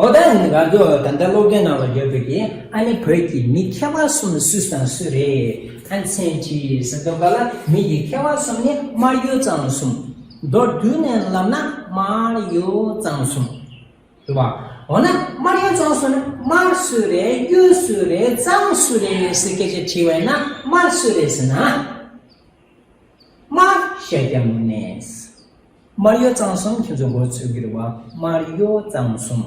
འོ་ད་ང་ཚོ་ད་ལྟ་སློབ་དེབ་ནང་ལ་ཡོད་པའི་གི་ཨ་ནི་བོད་ཀྱི་མི་མཁས་པ་གསུམ་སུ་དང་སུ་རེད། ཨ། མཚན་ཅི་ཟེར་དུས་ག་ལ། མི་ཡི་མཁས་པ་གསུམ་ནི་དམར་གཡོ་གཙང་གསུམ། མདོར་བསྡུས་ནས་ལབ་ན་དམར་གཡོ་གཙང་གསུམ། རེད་བ། འོ་ན་དམར་གཡོ་གཙང་གསུམ་ནི་དམར་སུ་རེད། གཡོ་སུ་རེད། གཙང་སུ་རེད་ཟེར་སྐད་ཆ་དྲིས་པ་ཡིན་ན། དམར་སུ་རེད་ཟེར་ན། དམར་ཤཱཀྱ་མུ་ནེ། དམར་གཡོ་གཙང་གསུམ་ཁྱེད་ཚོ་མགོ་ཚོད་ཀྱི་རེད་བ། དམར་གཡོ་གཙང་གསུམ།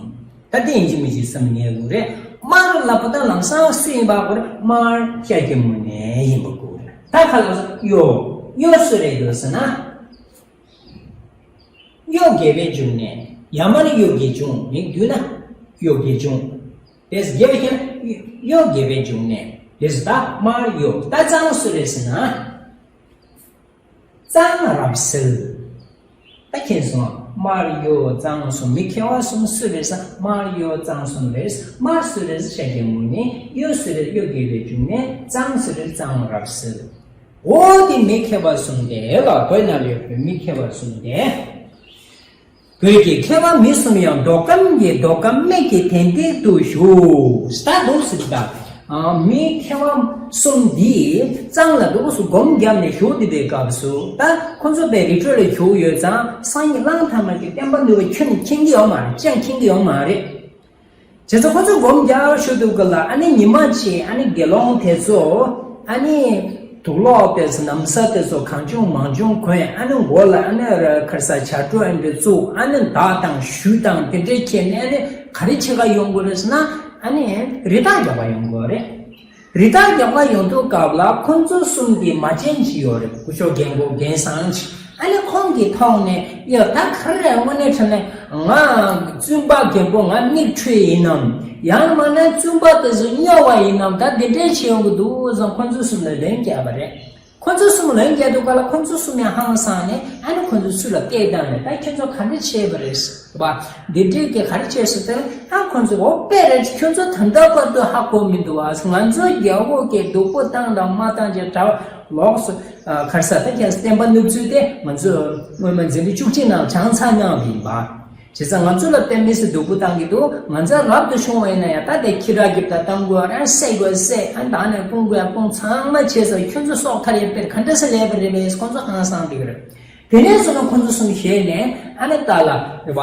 ད་དེ་ཡིན་གཅིག་མིན་གཅིག་བསམ་ཉན་དགོས་རེད། དམར་ལབ་པ་དང་ལམ་སང་སུ་ཡིན་པ་གོ་རེད། དམར་ཤཱཀྱ་མུ་ནེ་ཡིན་པ་གོ་རེད། ད་ཁ་ལ་གཡོ། གཡོ་སུ་རེད་འདུག་ཟེར་ན། གཡོ་དགེ་བའི་འབྱུང་གནས། ཡ་མ་ནི་གཡོ་དགེ་འབྱུང་། མིང་བསྡུས་ན་གཡོ་དགེ་འབྱུང་། དེས་དགེ་བའི་ཁྱེར། གཡོ་དགེ་བའི་འབྱུང་གནས། དེས་ད་དམར་གཡོ། ད་གཙང་སུ་རེད་ཟེར་ན། གཙང་རབ་གསལ། ད་མཁྱེན་སོང་། དམར་གཡོ་གཙང་གསུམ། མི་མཁས་པ་གསུམ་སུ་རེད་ཟེར། དམར་གཡོ་གཙང་གསུམ་རེད། དམར་སུ་རེད་ཟེར་ན་ཤཱཀྱ་མུ་ནེ། གཡོ་སུ་རེད་ཟེར་ན་གཡོ་དགེ་བའི་འབྱུང་གནས། གཙང་སུ་རེད་ཟེར་ན་གཙང་རབ་གསལ། འོ་དེ་མི་མཁས་པ་གསུམ་དེ་ལ། བོད་ནང་ལ་ཡོད་པའི་མི་མཁས་པ་གསུམ་དེ། བོད་ཀྱི་མཁས་པ་མི་གསུམ་ཡང་། མདོ་ཁམས་ཀྱི་མདོ་ཁམས་སྨད་ཀྱི་དན་ཏིག་ཏུ་བཞུགས། ད་འདུག་སེ་ད། ཨ། མི་མཁས་པ་གསུམ་འདིས་གཙང་ལ་འདུག་སེ་སྒོམ་བརྒྱབ་ནས་བཞུགས་བསྡད་པའི་སྐབས་སུ། ད་ཁོ་ཚོ་དཔེ་རི་ཁྲོད་ལ་བཞུགས་ཡོད་ཙང་། སང་ཉིན་གླང་དར་མ་གི་བསྟན་པ་ནུས་པ་ཁྱོན་ནས་མཁྱེན་གྱི་ཡོད་མ་རེད། ཅང་མཁྱེན་གྱི་ཡོད་མ་རེད། བྱས་ཙང་ཁོ་ཚོ་སྒོམ་རྒྱག་ཞུ་དུས་ག་ལ། ཨ་ནི་ཉི་མ་གཅིག་ཨ་ནི་དགེ་སློང་དེ་ཚོ་ཨ་ནི་དུག་ལོག་དེ་ཚོ་ན་བཟའ་དེ་ཚོ་གང་བྱུང་མང་བྱུང་གོན། ཨ་ནི་མགོ་ལ་ཨ་ནི་ཁ་སང་བྱ་སྒྲོ་ཨ་འདྲ་བཙུགས། ཨ་ནི་མདའ་དང་གཞུ་དང་དེ་འདྲས་ཁྱེར་ནས། ཨ་ནི་ག་རེ་བྱེད་ག་ཡོང་གི་རེད་ཟེར་ན། ཨ་ནི་རི་དྭགས་རྒྱག་ག་ཡོང་གི་རེད། རི་དྭགས་རྒྱག་པ་ཡོང་དུས་སྐབས་ལ་ཁོ་ཚོ་གསུམ་གྱི་མ་བྱན་གཅིག་ཡོད་རེད། སྐུ་ཞབས་རྒན་པོ་རྒན་བཟང་ཅིག། ཨ་ནི་ཁོང་གི་ཐོག་ནས། ཡ། ད་ག་རེ་རེད། དངོས་གནས་དྲང་གནས་ང་བཙུན་པ་རྒན་པོ་ང་མིག་འཕྲུལ་ཡིན་ནམ། ཡང་མིན་ན་བཙུན་པ་དེ་ཚོ་སྨྱོ་བ་ཡིན་ནམ། ད་འདི་འདྲས་བྱེད་ཡོང་གི་འདུག་བསམ། ཁོ་ཚོ་གསུམ་ལ་ལན་བརྒྱབ་པ་རེད། ཁོ་ཚོ་གསུམ་ལ་ལན་བརྒྱབ་དུས་ག་ལ་ཁོ་ཚོ་གསུམ་ཡང་ཧང་སངས་ནས། ཨ་ནི་ཁོ་ཚོ་ཚུར་ལ་སྐད་བཏང་ནས། ད་ཁྱོད་ཚོ་ག་འདྲ་བྱས་པ་རེད་ཟེར་བ། འདི་འདྲས་ཀྱི་ག་རེ་བྱས་སོང་ཟེར་ན། ཨ། ཁོ་ཚོ། འོ་དཔེ་རེད། ཁྱོད་ཚོ་ད་ལྟ་བར་དུ་ཧ་གོ་མི་འདུག་བ། ང་ཚོ་རྒྱལ་པོ་གིས་སྡུག་པོ་བཏང་དང་མ་བཏང་ཅེས་དྲ་ལོགས་སུ། ཨ། ག་རེ་ཟེར། ད་ཁྱེད་བསྟན་པ་ནུབ་ཚུལ་དེ་ང་ཚོས་སྔོན་མ་འཛིན་གྲྭ་བཅུ་གཅིག་ནང་སྦྱངས་ཚར་མྱོང་བ་ཡིན་པ། བྱས་ཙང་ང་ཚོ་ལ་དཔེ་མི་སྲིད་སྡུག་པོ་བཏང་གི་འདུག། ང་ཚོ་རབ་ཏུ་བྱུང་བ་ཡིན་ན་ཡང་། ད་དེ་ཁྱི་ར་གིབ་ད་བཏང་དགོས་རེད། བསད་དགོས་བསད། ཨ། མདའ་ནས་སྤུངས་དགོས་ཡ་སྤུངས། ཚང་མ་བྱས་ཙང་ཁྱོད་ཚོ་སྲོག་ཐར་ཡ་དཔེར་ག་འདྲ་སེ་ལས་པ་རེད་པས། ཁོ་ཚོ་ཧང་སངས་བསྡད་ཀྱི་རེད། དེ་ནས་བཟུང་ན་ཁོ་ཚོ་གསུམ་ཞེད་ནས། ཨ་ནི་ད་ལ་རེད་པ།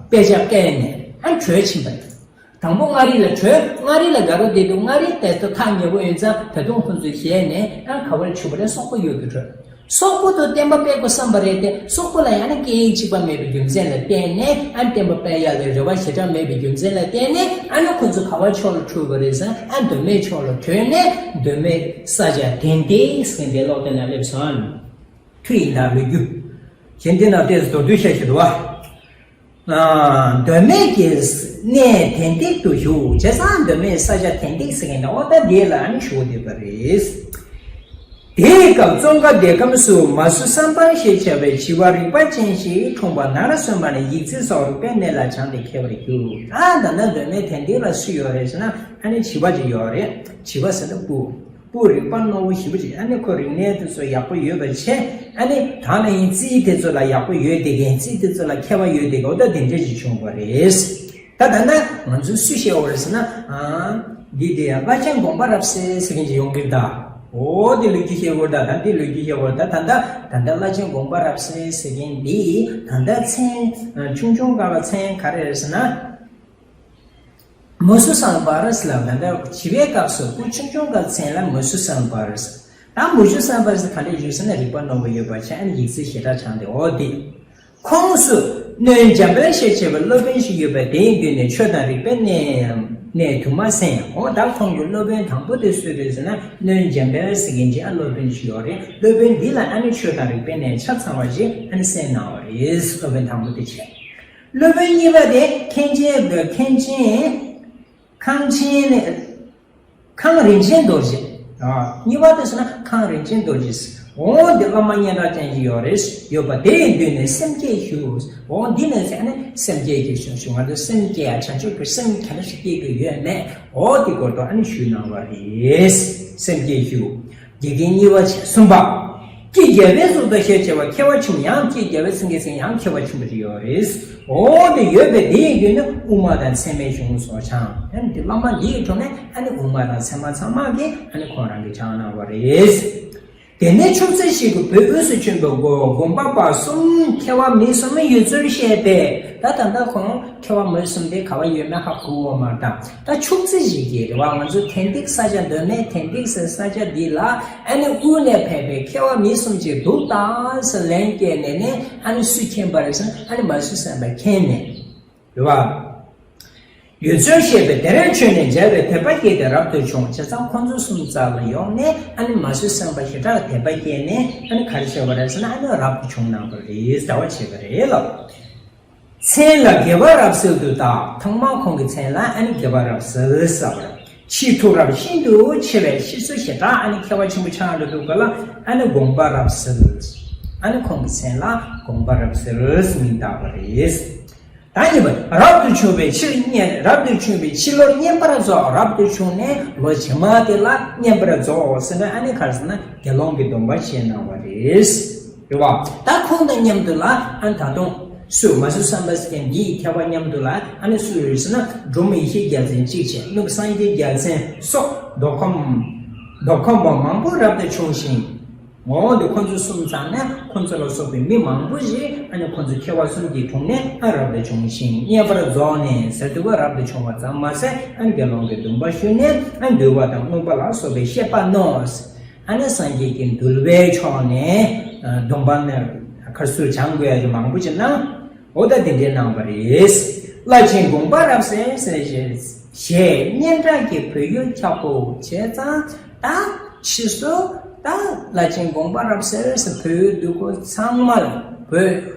དཔེ་ཆ་བཀལ་ནས། ཡང་གྲོལ་ཕྱིན་པ་རེད། དང་པོ་མངའ་རིས་ལ་བྲོས། མངའ་རིས་ལ་དགའ་རབ་བསྡད་དུས་མངའ་རིས་དེ་ཚོ་ཐག་ཉེ་པོ་ཡིན་ཙང་ད་དུང་ཁོང་ཚོས་བཞེས་ནས་ཡང་ག་བར་ཆུ་བར་སོག་པོ་ཡུལ་དུ་བྲོས། སོག་པོ་དུ་བསྟན་པ་སྤེལ་དགོས་བསམ་པ་རེད་དེ། སོག་པོ་ལ་ཡང་ན་སྐད་ཡིག་གཅིག་པ་མེད་པའི་རྒྱུ་མཚན་ལ་བརྟེན་ནས་ཨ་བསྟན་པ་སྤེལ་ཡག་ལ་རེ་བ་ཞེ་དྲག་མེད་པའི་རྒྱུ་མཚན་ལ་བརྟེན་ནས་ཨ་ནི་ཁོང་ཚོ་ག་བ་ཕྱོགས་ལ་བྲོས་པ་རེད་ཟེར་ན་ཨ་མདོ་སྨད་ཕྱོགས་ལ་བྲོས་ནས་མདོ་སྨད་ས་ཆ་དན་ཏིག་ཟེར་མཁན་དེ་ལོག་དེ་ན་སླེབས་སོང་། མཐུ་ཡིན་དང་ལོ་རྒྱུས་གཞན་དེ་ན་ཏོག་ཙམ་མདོར་བསྡུས་བཤད་ཞིག་འདུག་བ། མདོ་སྨད་ཀྱི་གནས་དན་ཏིག་ཏུ་བཞུགས། བྱས་ཙང་མདོ་སྨད་ས་ཆ་དན་ཏིག་ཟེར་མཁན་འོ་ད་འདི་ལ་ཨ་ནི་བཞུགས་བསྡད་པ་རེད། དེའི་སྐབས་ཙོང་ཁ་བདེ་ཁམས་སུ་མ་སུ་སམ་བར་ཞེས་བྱ་བའི་བྱི་བ་རིག་པ་ཅན་ཞིག་འཁྲུངས་པ་ནར་སོན་པ་ནས་ཡིག་རྩིས་སོགས་རིག་པའི་གནས་ལ་སྦྱངས་ཏེ་མཁས་པར་གྱུར། ད་ད་ལྟ་མདོ་སྨད་དན་ཏིག་ལ་སུ་ཡོད་རེད་ཟེར་ན་ཨ་ནི་བྱི་བ་ཅིག་ཡོད་རེད། བྱི་བ་ཟེར་ན་སྤུ། སྤུ་རིག་པ་རྣོ་བོ་ཞེ་པོ་ཅིག་ཨ་ནི་ཁོ་རིག་གནས་དེ་ཚོ་ཡག་པོ་ཡོད་པ་བྱས། ཨ་ནི་ད་ནི་ཡིན་རྩིས་དེ་ཚོ་ལ་ཡག་པོ་ཡོད་བསྡད་མཁན་རྩིས་དེ་ཚོ་ལ་མཁས་པ་ཡོད་བསྡད་མཁན་འོ་ད་དེ་འདྲ་ཅིག་བྱུང་བ་རེད། ད་ད་ལྟ་ང་ཚོས་སུ་བཤད་འོ་རེད་ཟེར་ན། ཨ། འདི་དེ་ཡང་བླ་ཆེན་དགོངས་པ་རབ་གསལ་ཟེར་མཁན་ཅིག་ཡོང་གི་ད། འོ་དེ་ལོ་རྒྱུས་བཤད་འོ་ད་ད་འདི་ལོ་རྒྱུས་བཤད་འོ་ད་ད་ད་ད་ད་བླ་ཆེན་དགོངས་པ་རབ་གསལ་ཟེར་མཁན་འདི་ད་ད་མཚན་ཆུང་ཆུང་སྐབས་ལ་མཚན་ག་རེ་རེད་ཟེར་ན། མ་སུ་སམ་བར་ཟེར་ལབ་ད་ལྟ་བྱིས་པའི་སྐབས་སུ་སྐུ་ཆུང་ཆུང་སྐབས་མཚན་ལ་མ་སུ་སམ་བར་ཟེར། ད་མ་སུ་སམ་བར་ཟེར་ག་འདྲ་ཡོད་ཟེར་ན་རིག་པ་རྣོ་བོ་ཡོད་པ་བྱས་ཨ་ནི་ཡིག་རྩིས་ཞེ་དྲག་སྦྱངས་ཏེ་འོ་དེ། ཁོངས་སུ་སྣོན་འཇམ་དཔལ་ཞེས་བྱ་བའི་སློབ་དཔོན་ཞིག་ཡོད་པས་དེའི་མདུན་ནས་ཆོས་དང་རིག་པའི་གནས་གནས་དུ་མ་གསན། འོ་ད་ཁོང་གི་སློབ་དཔོན་དང་པོ་དེ་སུ་རེད་ཟེར་ན་སྣོན་འཇམ་དཔལ་ཟེར་མཁན་ཅིག་ཨ་སློབ་དཔོན་ཞིག་ཡོད་རེད། སློབ་དཔོན་འདི་ལ་ཨ་ནི་ཆོས་དང་རིག་པའི་གནས་ཆ་ཚང་བ་ཅིག་ཨ་ནི་གསན་གནང་བ་རེད། སློབ་དཔོན་དང་པོ་དེ་བྱས། སློབ་དཔོན་གཉིས་པ་དེ་མཁན་ཆེན་མཁན་ཆེན། ཁང་ཆེན་ནས། ཁང་རིན་ཆེན་རྡོ་རྗེ། ཨ། གཉིས་པ་དེ་ཟེར་ན་ཁང་རིན་ཆེན་རྡོ་རྗེ། འོ་འདི་བླ་མ་སྙན་གྲགས་ཅན་ཞིག་ཡོད་རེད། ཡོད་པ་དེའི་མདུན་ནས་སེམས་བསྐྱེད་ཞུ། འོ་འདི་ནས་ཟེར་ནས་སེམས་བསྐྱེད་ཀྱི་ཞུ་ཞུ་ང་ཚོ་སེམས་བསྐྱེད་ཡ་བྱང་ཆུབ་ཀྱི་སེམས་ག་འདྲ་ཞིག་སྐྱེ་གི་ཡོད་མེད་འོ་དེ་སྐོར་དུ་ཨ་ནི་ཞུས་གནང་བ་རེད། སེམས་བསྐྱེད་ཞུ། དགེ་རྒན་གཉིས་པ་བྱས། གསུམ་པ། ཀྱེ་རྒྱལ་བའི་གཙུག་ཏོར་ཞེས་བྱ་བ་མཁས་པ་ཆུང་ཡང་ཀྱེ་རྒྱལ་བའི་ཚིག་གི་ཚིག་ཡང་མཁས་པ་ཆེན་པོ་ཅིག་ཡོད་རེད། འོ་དེ་ཡོད་པས་དེའི་རྒྱུད་ནི་དབུ་མ་དང་ཚད་མའི་གཞུང་སོགས་སྦྱངས། ཨ་ནི་དེ་བླ་མ་འདིའི་ཐོག་ནས་ཨ་ནི་དབུ་མ་དང་ཚད་མ་ཚང་མ་གིས་ཨ་ནི་ཁོང་རང་གིས་སྦྱངས་གནང་བ་རེད། དེ་ནས་ཆུ་ཚོད་ཞིག་གི་བོད་དབུས་སུ་བྱོན་པའི་དགོན་པ་པ་གསུམ་མཁས་པ་མི་གསུམ་ཡོད་ཚུལ་བཤད་པས་ད་ད་ལྟ་ཁོང་མཁས་པ་མི་གསུམ་དེ་ག་བ་ཡོད་མེད་ཧ་གོ་བ་མ་དང་ད་ཆུ་ཚོད་ཞིག་གི་རེད་བ། ང་ཚོ་དན་ཏིག་ས་ཆ་མདོ་སྨད་དན་ཏིག་ཟེར་ས་ཆ་འདི་ལ་ཨ་ནི་དབུས་ནས་ཕེབས་པའི་མཁས་པ་མི་གསུམ་ཅིག་འདུག་ད་ཟེར་ལན་བསྐྱལ་ནས་ནས་ཨ་ནི་སུས་མཁྱེན་པ་རེད་ཟེར་ན་ཨ་ནི་མ་སུ་སམ་བར་མཁྱེན་ནས་རེད་བ། ཡོད་ཚུལ་བཤད་པས་དེར་བྱོན་ནས་མཇལ་བས་དད་པ་སྐྱེས་ཏེ་རབ་ཏུ་བྱུང་། བྱས་ཙང་ཁོང་ཚོ་གསུམ་རྩ་ལ་ཡོང་ནས་ཨ་ནི་མ་སུ་སམ་བར་ཞེ་དྲག་དད་པ་སྐྱེས་ནས་ཨ་ནི་ག་རེ་བྱས་པ་རེད་ཟེར་ན་ཨ་ནི་རབ་ཏུ་བྱུང་གནང་བ་རེད། གྲྭ་པ་བྱས་པ་རེད་ལ། མཚན་ལ་དགེ་བ་རབ་གསལ་དུ་བཏགས། ཐོག་མར་ཁོང་གི་མཚན་ལ་ཨ་ནི་དགེ་བ་རབ་གསལ་ཟེར་བ་རེད། ཕྱིས་ཐུགས་རབ་ཤིན་ཏུ་ཆེ་བས་ཕྱིས་སུ་ཞེ་དྲག་ཨ་ནི་མཁས་པ་ཆེན་པོ་ཆགས་འགྲོ་དུས་སྐབས་ལ་ཨ་ནི་དགོངས་པ་རབ་གསལ། ཨ་ནི་ཁོང་གི་མཚན་ལ་དགོངས་པ་རབ་གསལ་ཟེར་མིང་བཏགས་པ་རེད། ད་གཉིས་པ་རབ་ཏུ་བྱུང་བའི་ཕྱིར་བསྙེན། རབ་ཏུ་བྱུང་བའི་ཕྱི་ལོར་བསྙེན་པར་རྫོགས། རབ་ཏུ་བྱུང་ནས་ལོ་རྗེས་མ་དེ་ལ་བསྙེན་པར་རྫོགས་ཟེར་ན་ཨ་ནི་ག་རེ་ཟེར་ན་དགེ་སློང་གི་སྡོམ་པ་བཞེས་གནང་བ་རེད། རེད་བ། ད་ཁོང་དང་མཉམ་དུ་ལ་ཨ་ནི་ད་དུང་སུ་མ་སུ་སམ་བར་ཟེར་མཁན་འདིའི་མཁས་པ་མཉམ་དུ་ལ་ཨ་ནི་སུ་ཡོད་ཟེར་ན་འབྲོམ་ཡེ་ཤེས་རྒྱལ་མཚན་གཅིག་བྱས། གནུབས་སངས་རྒྱས་རྒྱལ་མཚན་སོགས་མདོ་ཁམས་མདོ་ཁམས་པ་མང་པོ་རབ་ཏུ་བྱུང་ཞིང་། འོ་འདི་ཁོང་ཚོ་གསུམ་ཚང་ནས་ཁོང་ཚོ་ལ་སོགས་པའི་མི་མང་པོ་ཞིག་ཨ་ནི་ཁོང་ཚོ་མཁས་པ་གསུམ་གྱི་དྲུང་ནས་ཨ་རབ་ཏུ་བྱུང་ཞིང་བསྙེན་པར་རྫོགས་ནས་ཟེར་དུས་སྐབས་རབ་ཏུ་བྱུང་བ་ཙམ་མ་ཟད་ཨ་ནི་དགེ་སློང་གི་སྡོམ་པ་ཞུས་ནས་ཨ་ནི་འདུལ་བ་དང་མངོན་པ་ལ་སོགས་པའི་བཤད་པ་ནོ། ཨ་ནི་སངས་རྒྱས་ཀྱི་འདུལ་བའི་ཕྱོགས་ནས་སྡོམ་པ་ནི་ཁར་སུ་སྦྱང་དགོས་ཡ་གི་མང་པོ་ཅིག་གནང་། འོ་ད་དེ་འདྲའི་གནང་བ་རེད། བླ་ཆེན་དགོངས་པ་རབ་གསལ་ཟེར་ཞེས་སྙན་གྲགས་ཀྱི་བོད་ཡུལ་ཁྱབ་པོ་བྱས་ཙང་ད་ཕྱིས་སུ་ད་བླ་ཆེན་དགོངས་པ་རབ་གསལ་ཟེར་བོད་ཡུལ་འདུག་གོ་ཚང་མ་ལ་བོད་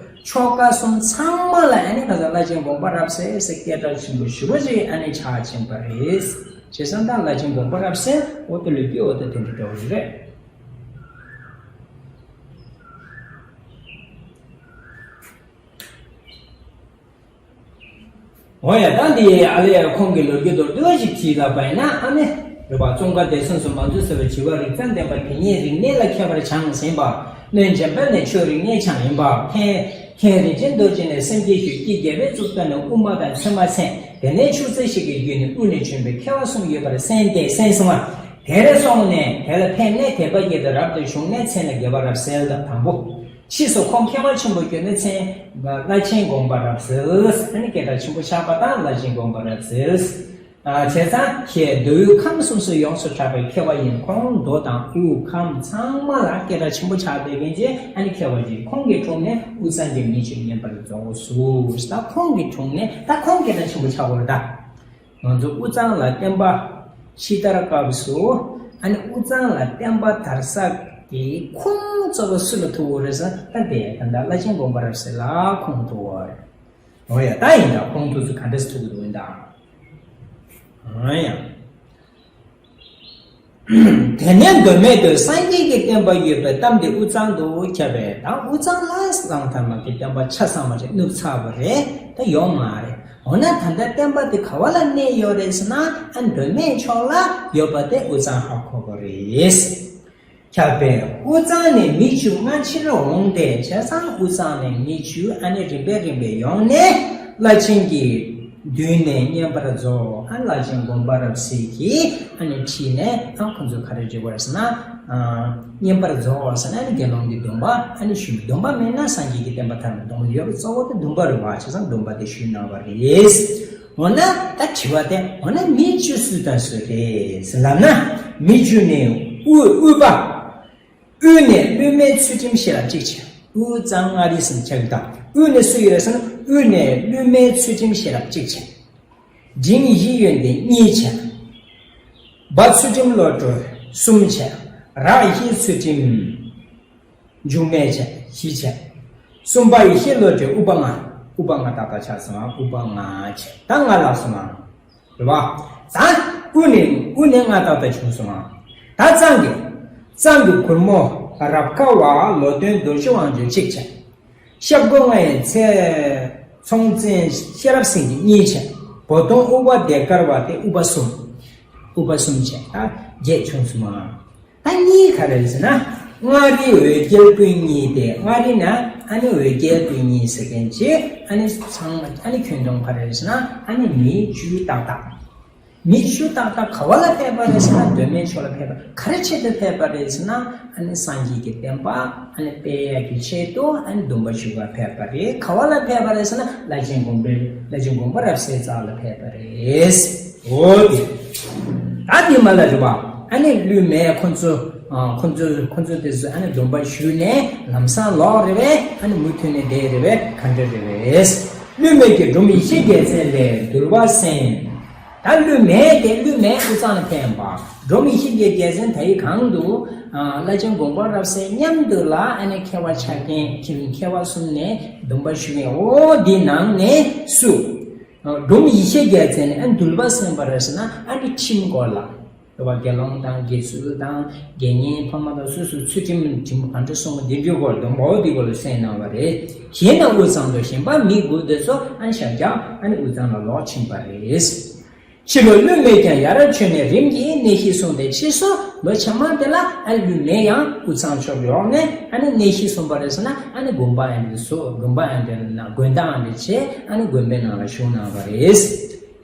ཆོལ་ཁ་གསུམ་ཚང་མ་ལ་ཨ་ནི་ཁ་སང་བླ་ཆེན་དགོངས་པ་རབ་གསལ་ཟེར་སྐད་གྲགས་ཆེན་པོ་ཞེ་པོ་ཅིག་ཨ་ནི་ཆགས་ཕྱིན་པ་རེད། བྱས་ཙང་ད་བླ་ཆེན་དགོངས་པ་རབ་གསལ་འོ་དེ་ལོ་རྒྱུས་འོ་ད་དེ་འདྲ་འདྲ་བོ་ཞིག་རེད། འོ་ཡ་ད་འདི་ཨ་ལས་ཁོང་གི་ལོ་རྒྱུས་མདོར་བསྡུས་ཤིག་བྲིས་ལ་བ་ཡིན་ན་ཨ་ནི་རེད་པ། ཙོང་ཁ་བདེ་སེམས་སུ་མ་འཛུལ་ཟེར་བའི་བྱི་བ་རིག་རྩལ་ལྡན་པ་དེ་ཉིད་རིག་གནས་ལ་མཁས་པར་སྦྱངས་ཟིན་པ། སྣོད་འཇམ་དཔལ་ནས་ཆོས་རིག་གནས་སྦྱངས་ཡིན་པ། མཁན་མཁན་རིན་ཆེན་རྡོ་རྗེ་ནས་སེམས་བསྐྱེད་ཞུས། ཀྱེ་རྒྱལ་བའི་གཙུག་ཏོར་ནས་དབུ་མ་དང་ཚད་མ་མཚན། དེ་ནས་ཆུ་ཚོད་ཞིག་གི་རྒྱུད་ནས་དབུས་ནས་བྱོན་པའི་མཁས་པ་གསུམ་ཡོད་པར་གསན་ཏེ་གསན་སོང་བ། དེར་སོང་ནས་དེ་ལ་ཕེབས་ནས་དད་པ་སྐྱེས་ཏེ་རབ་ཏུ་བྱུང་ནས་མཚན་ལ་དགེ་བ་རབ་གསལ་དང་དང་པོ། ཕྱིས་སུ་ཁོང་མཁས་པ་ཆེན་པོར་གྱུར་ནས་མཚན་བླ་ཆེན་དགོངས་པ་རབ་གསལ། ཨ་ནི་སྐད་གྲགས་ཆེན་པོ་ཆགས་པ་དང་བླ་ཆེན་དགོངས་པ་རབ་གསལ། ཨ་བྱས་ཙང་ཁྱེད་མདོ་དབུས་ཁམས་གསུམ་སུ་ཡོངས་སུ་གྲགས་པའི་མཁས་པ་ཡིན། ཁོང་མདོ་དང་དབུས་ཁམས་ཚང་མ་ལ་སྐད་གྲགས་ཆེན་པོ་ཆགས་བསྡད་མཁན་གྱི་ཨ་ནི་མཁས་པ་ཅིག་ཁོང་གི་དྲུང་ནས་དབུས་གཙང་གི་མི་བཅུ་བསྙེན་པར་རྫོགས་སོ། ད་ཁོང་གི་དྲུང་ནས་ད་ཁོང་སྐད་གྲགས་ཆེན་པོ་ཆགས་པ་རེད་ད། ང་ཚོ་དབུས་གཙང་ལ་བསྟན་པ་ཕྱི་དར་སྐབས་སུ་ཨ་ནི་དབུས་གཙང་ལ་བསྟན་པ་དར་ས་དེ་ཁོང་གཙོ་བོ་སུ་ལ་ཐུག་པ་རེད་ཟེར་ན། ད་དེ་ད་ལྟ་བླ་ཆེན་དགོངས་པ་རབ་གསལ་ལ་ཁོང་ཐུག་པ་རེད། འོ་ཡ། ད་ཡིན་ད། ཁོང་ཐུག་ཚུལ་ག་འདྲ་སེ་ཐུག་གི་འདུག་ཡིན་ད། འོ་ཡ། དེ་ནས་མདོ་སྨད་དུ་སངས་རྒྱས་ཀྱི་བསྟན་པ་ཡོད་པའི་གཏམ་དེ་དབུས་གཙང་དུ་ཁྱབ་པས། ད་དབུས་གཙང་ལ་གསང་སྔགས་ཐ་མལ་གྱི་བསྟན་པ་ཆ་ཚང་བ་ཞིག་བསྣུབས་ཚར་བ་རེད། ད་ཡོད་མ་རེད། འོ་ན་ད་ལྟ་བསྟན་པ་དེ་ག་བ་ལ་གནས་ཡོད་རེད་ཟེར་ན། ཨ་མདོ་སྨད་ཕྱོགས་ལ་ཡོད་པ་དེ་དབུས་གཙང་ཧ་གོ་དགོས་རེད། ཁྱབ་པས་དབུས་གཙང་ནས་མི་བཅུ་སྔ་ཕྱིར་འོངས་ཏེ། བྱས་ཙང་དབུས་གཙང་ནས་མི་བཅུ་ཨ་ནི་རིམ་པས་རིམ་པས་ཡོང་ནས་བླ་ཆེན་གྱི་མདུན་ནས་བསྙེན་པར་རྫོགས། ཨ་བླ་ཆེན་དགོངས་པ་རབ་གསལ་གྱིས་ཨ་ནི་ཁྲིད་ནས། ཨ་ཁོ་ཚོས་ག་རེ་བྱས་པ་རེད་ཟེར་ན། ཨ་བསྙེན་པར་རྫོགས་ཟེར་ན་ཨ་ནི་དགེ་སློང་གི་སྡོམ་པ་ཨ་ནི་ཞུས། སྡོམ་པ་མེད་ན་སངས་རྒྱས་ཀྱི་བསྟན་པ་དར་མི་འདུག། ཡོད་པ་གཙོ་བོ་དེ་སྡོམ་པ་རེད་བ། བྱས་ཙང་སྡོམ་པ་དེ་ཞུས་གནང་བ་རེད། འོ་ན་ད་དྲི་བ་དེ། འོ་ན་མི་བཅུ་སུ་དང་སུ་རེད་ལབ་ན། མི་བཅུ་ནི་དབུས་དབུས་པ། དབུས་ནས་སློབ་མའི་ཚུལ་ཁྲིམས་ཤེས་རབ་གཅིག་བྱས། དབུས་གཙང་མངའ་རིས་ཟེར་ནས་ཆགས་ཀྱི་དང་། དབུས་ནས་སུ་ཡོད་ཟེར་ན། དབུས་ནས་སློབ་མའི་ཚུལ་ཁྲིམས་ཤེས་རབ་གཅིག་བྱས། འབྲིང་བཞི་ཡོན་ཏན་གཉིས་བྱས། སྦ་ཚུལ་ཁྲིམས་བློ་གྲོས་གསུམ་བྱས། རགས་བཞི་ཚུལ་ཁྲིམས་འབྱུང་གནས་བྱས། བཞི་བྱས། གསུམ་པ་ཡེ་ཤེས་བློ་གྲོས་དབུ་པ་ལྔ། དབུ་པ་ལྔ་ཏག་ཏག་ཆགས་སོང་། དབུ་པ་ལྔ་བྱས། ད་ལྔ་ལབ་སོང་ང་། རེད་བ། ད་དབུ་ནས་དབུ་ནས་ལྔ་ཏག་ཏག་བྱུང་སོང་ང་། ད་གཙང་གི། གཙང་གི་གུར་མོ་རབ་དགའ་བ་ལོ་སྟོན་རྡོ་རྗེ་དབང་ཕྱུག་གཅིག་བྱས། ཤབ་སྒོ་ལྔའི་ཚལ་ཚོང་བཙན་ཤེས་རབ་སེང་གེ་གཉིས་བྱས། བོ་དོང་དབུ་པ་ཟློས་དཀར་བ་དེ་དབུ་པ་གསུམ། དབུ་པ་གསུམ་བྱས། ད་བརྒྱད་བྱུང་སོང་ང་། ད་གཉིས་ག་རེ་རེད་ཟེར་ན། མངའ་རིས་འོལ་རྒྱལ་སྤུན་གཉིས་ཏེ། མངའ་རིས་ན་ཨ་ནི་འོལ་རྒྱལ་སྤུན་གཉིས་ཟེར་མཁན་ཅིག་ཨ་ནི་ཚང་མ་ཨ་ནི་ཁྱོན་བསྡོམས་ག་རེ་རེད་ཟེར་ན། ཨ་ནི་མི་བཅུ་ཏག་ཏག། མི་བཅུ་ཏག་ཏག་ག་བ་ལ་ཕེབས་པ་རེད་ཟེར་ན། མདོ་སྨད་ཕྱོགས་ལ་ཕེབས་པ། ག་རེ་ཆེད་དུ་ཕེབས་པ་རེད་ཟེར་ན། ཨ་ནི་སངས་རྒྱས་ཀྱི་བསྟན་པ་ཨ་ནི་སྤེལ་ཡག་གི་ཆེད་དུ་ཨ་ནི་སྡོམ་པ་ཞུ་བར་ཕེབས་པ་རེད། ག་བ་ལ་ཕེབས་པ་རེད་ཟེར་ན། བླ་ཆེན་དགོངས་པའི་བླ་ཆེན་དགོངས་པ་རབ་གསལ་རྩ་ལ་ཕེབས་པ་རེད། འོ་དེ། ད་དེ་མ་ལ་རེད་བ། ཨ་ནི་སློབ་མས་ཁོ་ཚོ། ཨ་ཁོ་ཚོ་ཁོ་ཚོ་དེ་ཚོ་ཨ་ནི་སྡོམ་པ་ཞུས་ནས་ལམ་སང་ལོག་རེད་པས། ཨ་ནི་མུ་མཐུད་ནས་བསྡད་རེད་པས། ག་འདྲ་རེད་པས། སློབ་མས་ཀྱིས་སྒྲོམ་ཡེ་ཤེས་རྒྱལ་མཚན་ལས་འདུལ་བ་གསན། ད་སློབ་མས་དེ། སློབ་མས་དབུས་གཙང་ལ་ཕེབས་པ། སྒྲོམ་ཡེ་ཤེས་ཀྱི་རྒྱལ་མཚན་དེ་ཡི་གང་དུ། ཨ་བླ་ཆེན་དགོངས་པ་རབ་གསལ་མཉམ་དུ་ལ་ཨ་ནི་མཁས་པ་ཆ་རྐྱེན་མཁས་པ་གསུམ་ནས་སྡོམ་པ་ཞུ་མཁན། འོ་འདི་ནང་ནས་སུ། སྒྲོམ་ཡེ་ཤེས་རྒྱལ་མཚན་ནས་ཨ་འདུལ་བ་གསན་པ་རེད་ཟེར་ན། ཨ་ནི་ཁྲིམས་སྐོར་ལ། རེད་བ། དགེ་སློང་དང་དགེ་ཚུལ་དང་དགེ་བསྙེན་ཕ་མ་དང་སོ་སོའི་ཚུལ་ཁྲིམས་ཁྲིམས་ག་འདྲ་སྲུང་བ་འདི་འདྲའི་སྐོར་སྡོམ་པ་འོ་འདི་སྐོར་ལ་གསན་གནང་བ་རེད། གཞན་ན་དབུས་གཙང་དུ་གཞན་པ་མི་དགུ་དེ་ཚོ་ཨ་ནི་ཞབས་བཀྱག་ཨ་ནི་དབུས་གཙང་ལ་ལོག་ཕྱིན་པ་རེད། ཕྱི་ལོ་སློབ་མས་ཀྱང་ཡར་བྱོན་ནས་རིམ་གྱིས་གནས་གཞི་བཟུང་སྟེ། ཕྱིས་སུ་ལོ་ཕྱི་མ་དེ་ལ་ཨ་སློབ་མས་ཡང་དབུས་གཙང་ཕྱོགས་ཡོང་ནས་ཨ་ནི་གནས་གཞི་བཟུང་པ་རེད་ཟེར་ན། ཨ་ནི་དགོན་པ་ཨ་འདྲ་བཟོ། དགོན་པ་ཨ་འདྲ་ན་དགོན་བདག་ཨ་འདྲ་བྱས། ཨ་ནི་དགོན་པའི་ནང་ལ་བཞུགས་གནང་བ་རེད།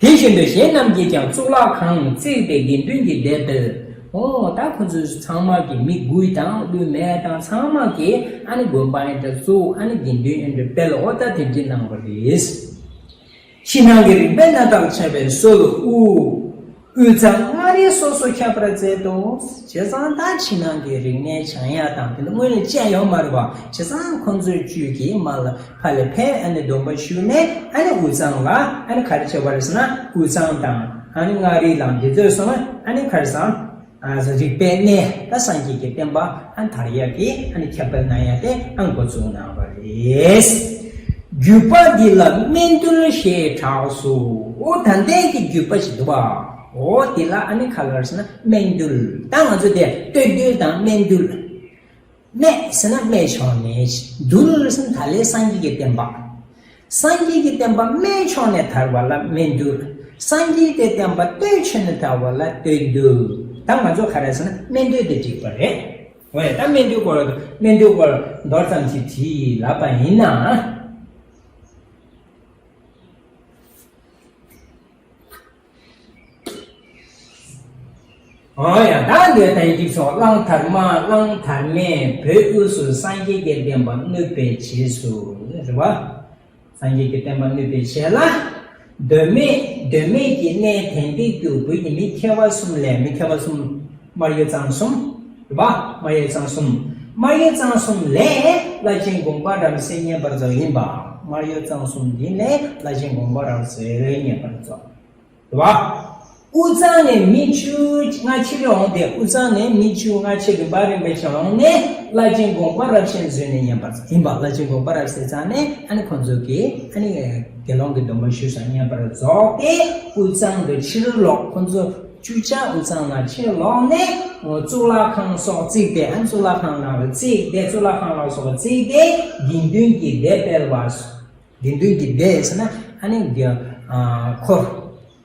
དེ་བཞིན་དུ་གཞན་རྣམས་ཀྱིས་ཀྱང་གཙུག་ལག་ཁང་བརྩིགས་ཏེ་དགེ་འདུན་གྱི་སྡེ་སྤེལ། འོ་ད་ཁོ་ཚོ་ཚང་མ་གི་མི་དགུ་དང་སློབ་མ་དང་ཚང་མ་གིས་ཨ་ནི་དགོན་པ་ཨ་འདྲ་བཙུགས། ཨ་ནི་དགེ་འདུན་ཨ་འདྲ་སྤེལ། འོ་ད་དེ་འདྲ་གནང་བ་རེད། ཕྱི་ནང་གི་རིག་པའི་རྣམ་དག་འཆར་བའི་སྲོལ་དབུས། དབུས་གཙང་མངའ་རིས་སོ་སོ་ཁྱབ་པར་མཛད་དོ། བྱས་ཙང་ད་ཕྱི་ནང་གི་རིག་གནས་སྦྱང་ཡག་དང་དེ་ནི་སྔོན་ལ་བྱས་ཡོད་མ་རེད་བ། བྱས་ཙང་ཁོང་ཚོའི་བཅུད་ཀྱིས་མར་ལ་ཕར་ལ་ཕེབས། ཨ་ནི་སྡོམ་པ་ཞུས་ནས་ཨ་ནི་དབུས་གཙང་ལ་ཨ་ནི་ག་རེ་བྱས་པ་རེད་ཟེར་ན། དབུས་གཙང་དང་ཨ་ནི་མངའ་རིས་དང་འདི་ཚོས་སོང་ཨ་ནི་ཁར་སང་། ཨ་རིག་པའི་གནས་ད་སངས་རྒྱས་ཀྱི་བསྟན་པ་ཨ་དར་ཡག་གི་ཨ་ནི་ཁྱབ་སྤེལ་གནང་ཡག་དེ་ཨ་འགོ་བཙུགས་གནང་བ་རེད། བརྒྱུད་པ་འདི་ལ་སྨན་འདུལ་ཞེས་གྲགས་སོ། འོ་ད་ལྟའི་གི་བརྒྱུད་པ་ཞིག་འདུག་བ། འོ་དེ་ལ་ཨ་ནི་ག་ལབ་ཟེར་ན་སྨན་འདུལ། ད་ང་ཚོ་དེ་སྟོད་འདུལ་དང་སྨན་འདུལ། སྨན་ཟེར་ན་སྨན་ཕྱུང་ནས། འདུལ་ཟེར་ན་ད་ལྟའི་སངས་རྒྱས་ཀྱི་བསྟན་པ། སངས་རྒྱས་ཀྱི་བསྟན་པ་སྨན་ཕྱུང་ནས་དར་བ་ལ་སྨན་འདུལ། སངས་རྒྱས་ཀྱི་བསྟན་པ་སྟོད་ཕྱོགས་ནས་དར་བ་ལ་སྟོད་འདུལ། ད་ང་ཚོ་ག་རེ་ཟེར་ན་སྨན་འདུལ་དེ་འགྲིག་པ་རེད། འོ་ཡ། ད་སྨན་འདུལ་སྐོར་སྨན་འདུལ་སྐོར་མདོར་ཙམ་ཞིག་བྲིས་ལབ་པ་ཡིན་ན། ཨོ་ཡ། ད་འདི་ལྟར་ཡིག་སོགས་གླང་དར་མ་གླང་དར་མས་བོད་དབུས་སུ་སངས་རྒྱས་ཀྱི་བསྟན་པ་བསྣུབས་པའི་རྗེས་སུ། རེད་བ། སངས་རྒྱས་ཀྱི་བསྟན་པ་བསྣུབས་པའི་རྗེས་ལ། མདོ་སྨད་མདོ་སྨད་ཀྱི་གནས་དེ་འདི་དུ་བོད་ཀྱི་མི་མཁས་པ་གསུམ་ལས། མི་མཁས་པ་གསུམ། སྨར་ཡོ་གཙང་གསུམ། རེད་བ། སྨར་ཡོ་གཙང་གསུམ། སྨར་ཡོ་གཙང་གསུམ་ལས་བླ་ཆེན་དགོངས་པ་རབ་གསལ་བསྙེན་པར་རྫོགས་ཡིན་པ། སྨར་ཡོ་གཙང་གསུམ་འདི་ནས་བླ་ཆེན་དགོངས་པ་རབ་གསལ་བསྙེན་པར་རྫོགས། རེད་བ། དབུས་གཙང་ནས་མི་བཅུ་སྔ་ཕྱིར་འོངས་ཏེ། དབུས་གཙང་ནས་མི་བཅུ་སྔ་ཕྱིར་རིམ་པ་རིམ་པ་བྱས་འོངས་ནས་བླ་ཆེན་དགོངས་པ་རབ་གསལ་མཛོད་ནས་བསྙེན་པར་ཡིན་པ། བླ་ཆེན་དགོངས་པ་རབ་གསལ་ཙང་ནས་ཨ་ནི་ཁོང་ཚོ་གིས་ཨ་ནི་དགེ་སློང་གི་སྡོམ་པ་ཞུས་ཙང་བསྙེན་པར་རྫོགས་ཏེ། དབུས་གཙང་དུ་ཕྱིར་ལོག་ཁོང་ཚོ་བཅུ་ཆ་དབུས་གཙང་ལ་ཕྱིར་ལོག་ནས་གཙུག་ལག་ཁང་སོགས་བརྩིགས་ཏེ། ཨ་ནི་གཙུག་ལག་ཁང་ལ་བརྩིགས་ཏེ། གཙུག་ལག་ཁང་ལ་སོགས་བརྩིགས་ཏེ། དགེ་འདུན་གྱི་སྡེ་སྤེལ་བ། དགེ་འདུན་གྱི་སྡེ་ཟེར་ན་ཨ་ནི་དགེ་ཨ་འཁོར་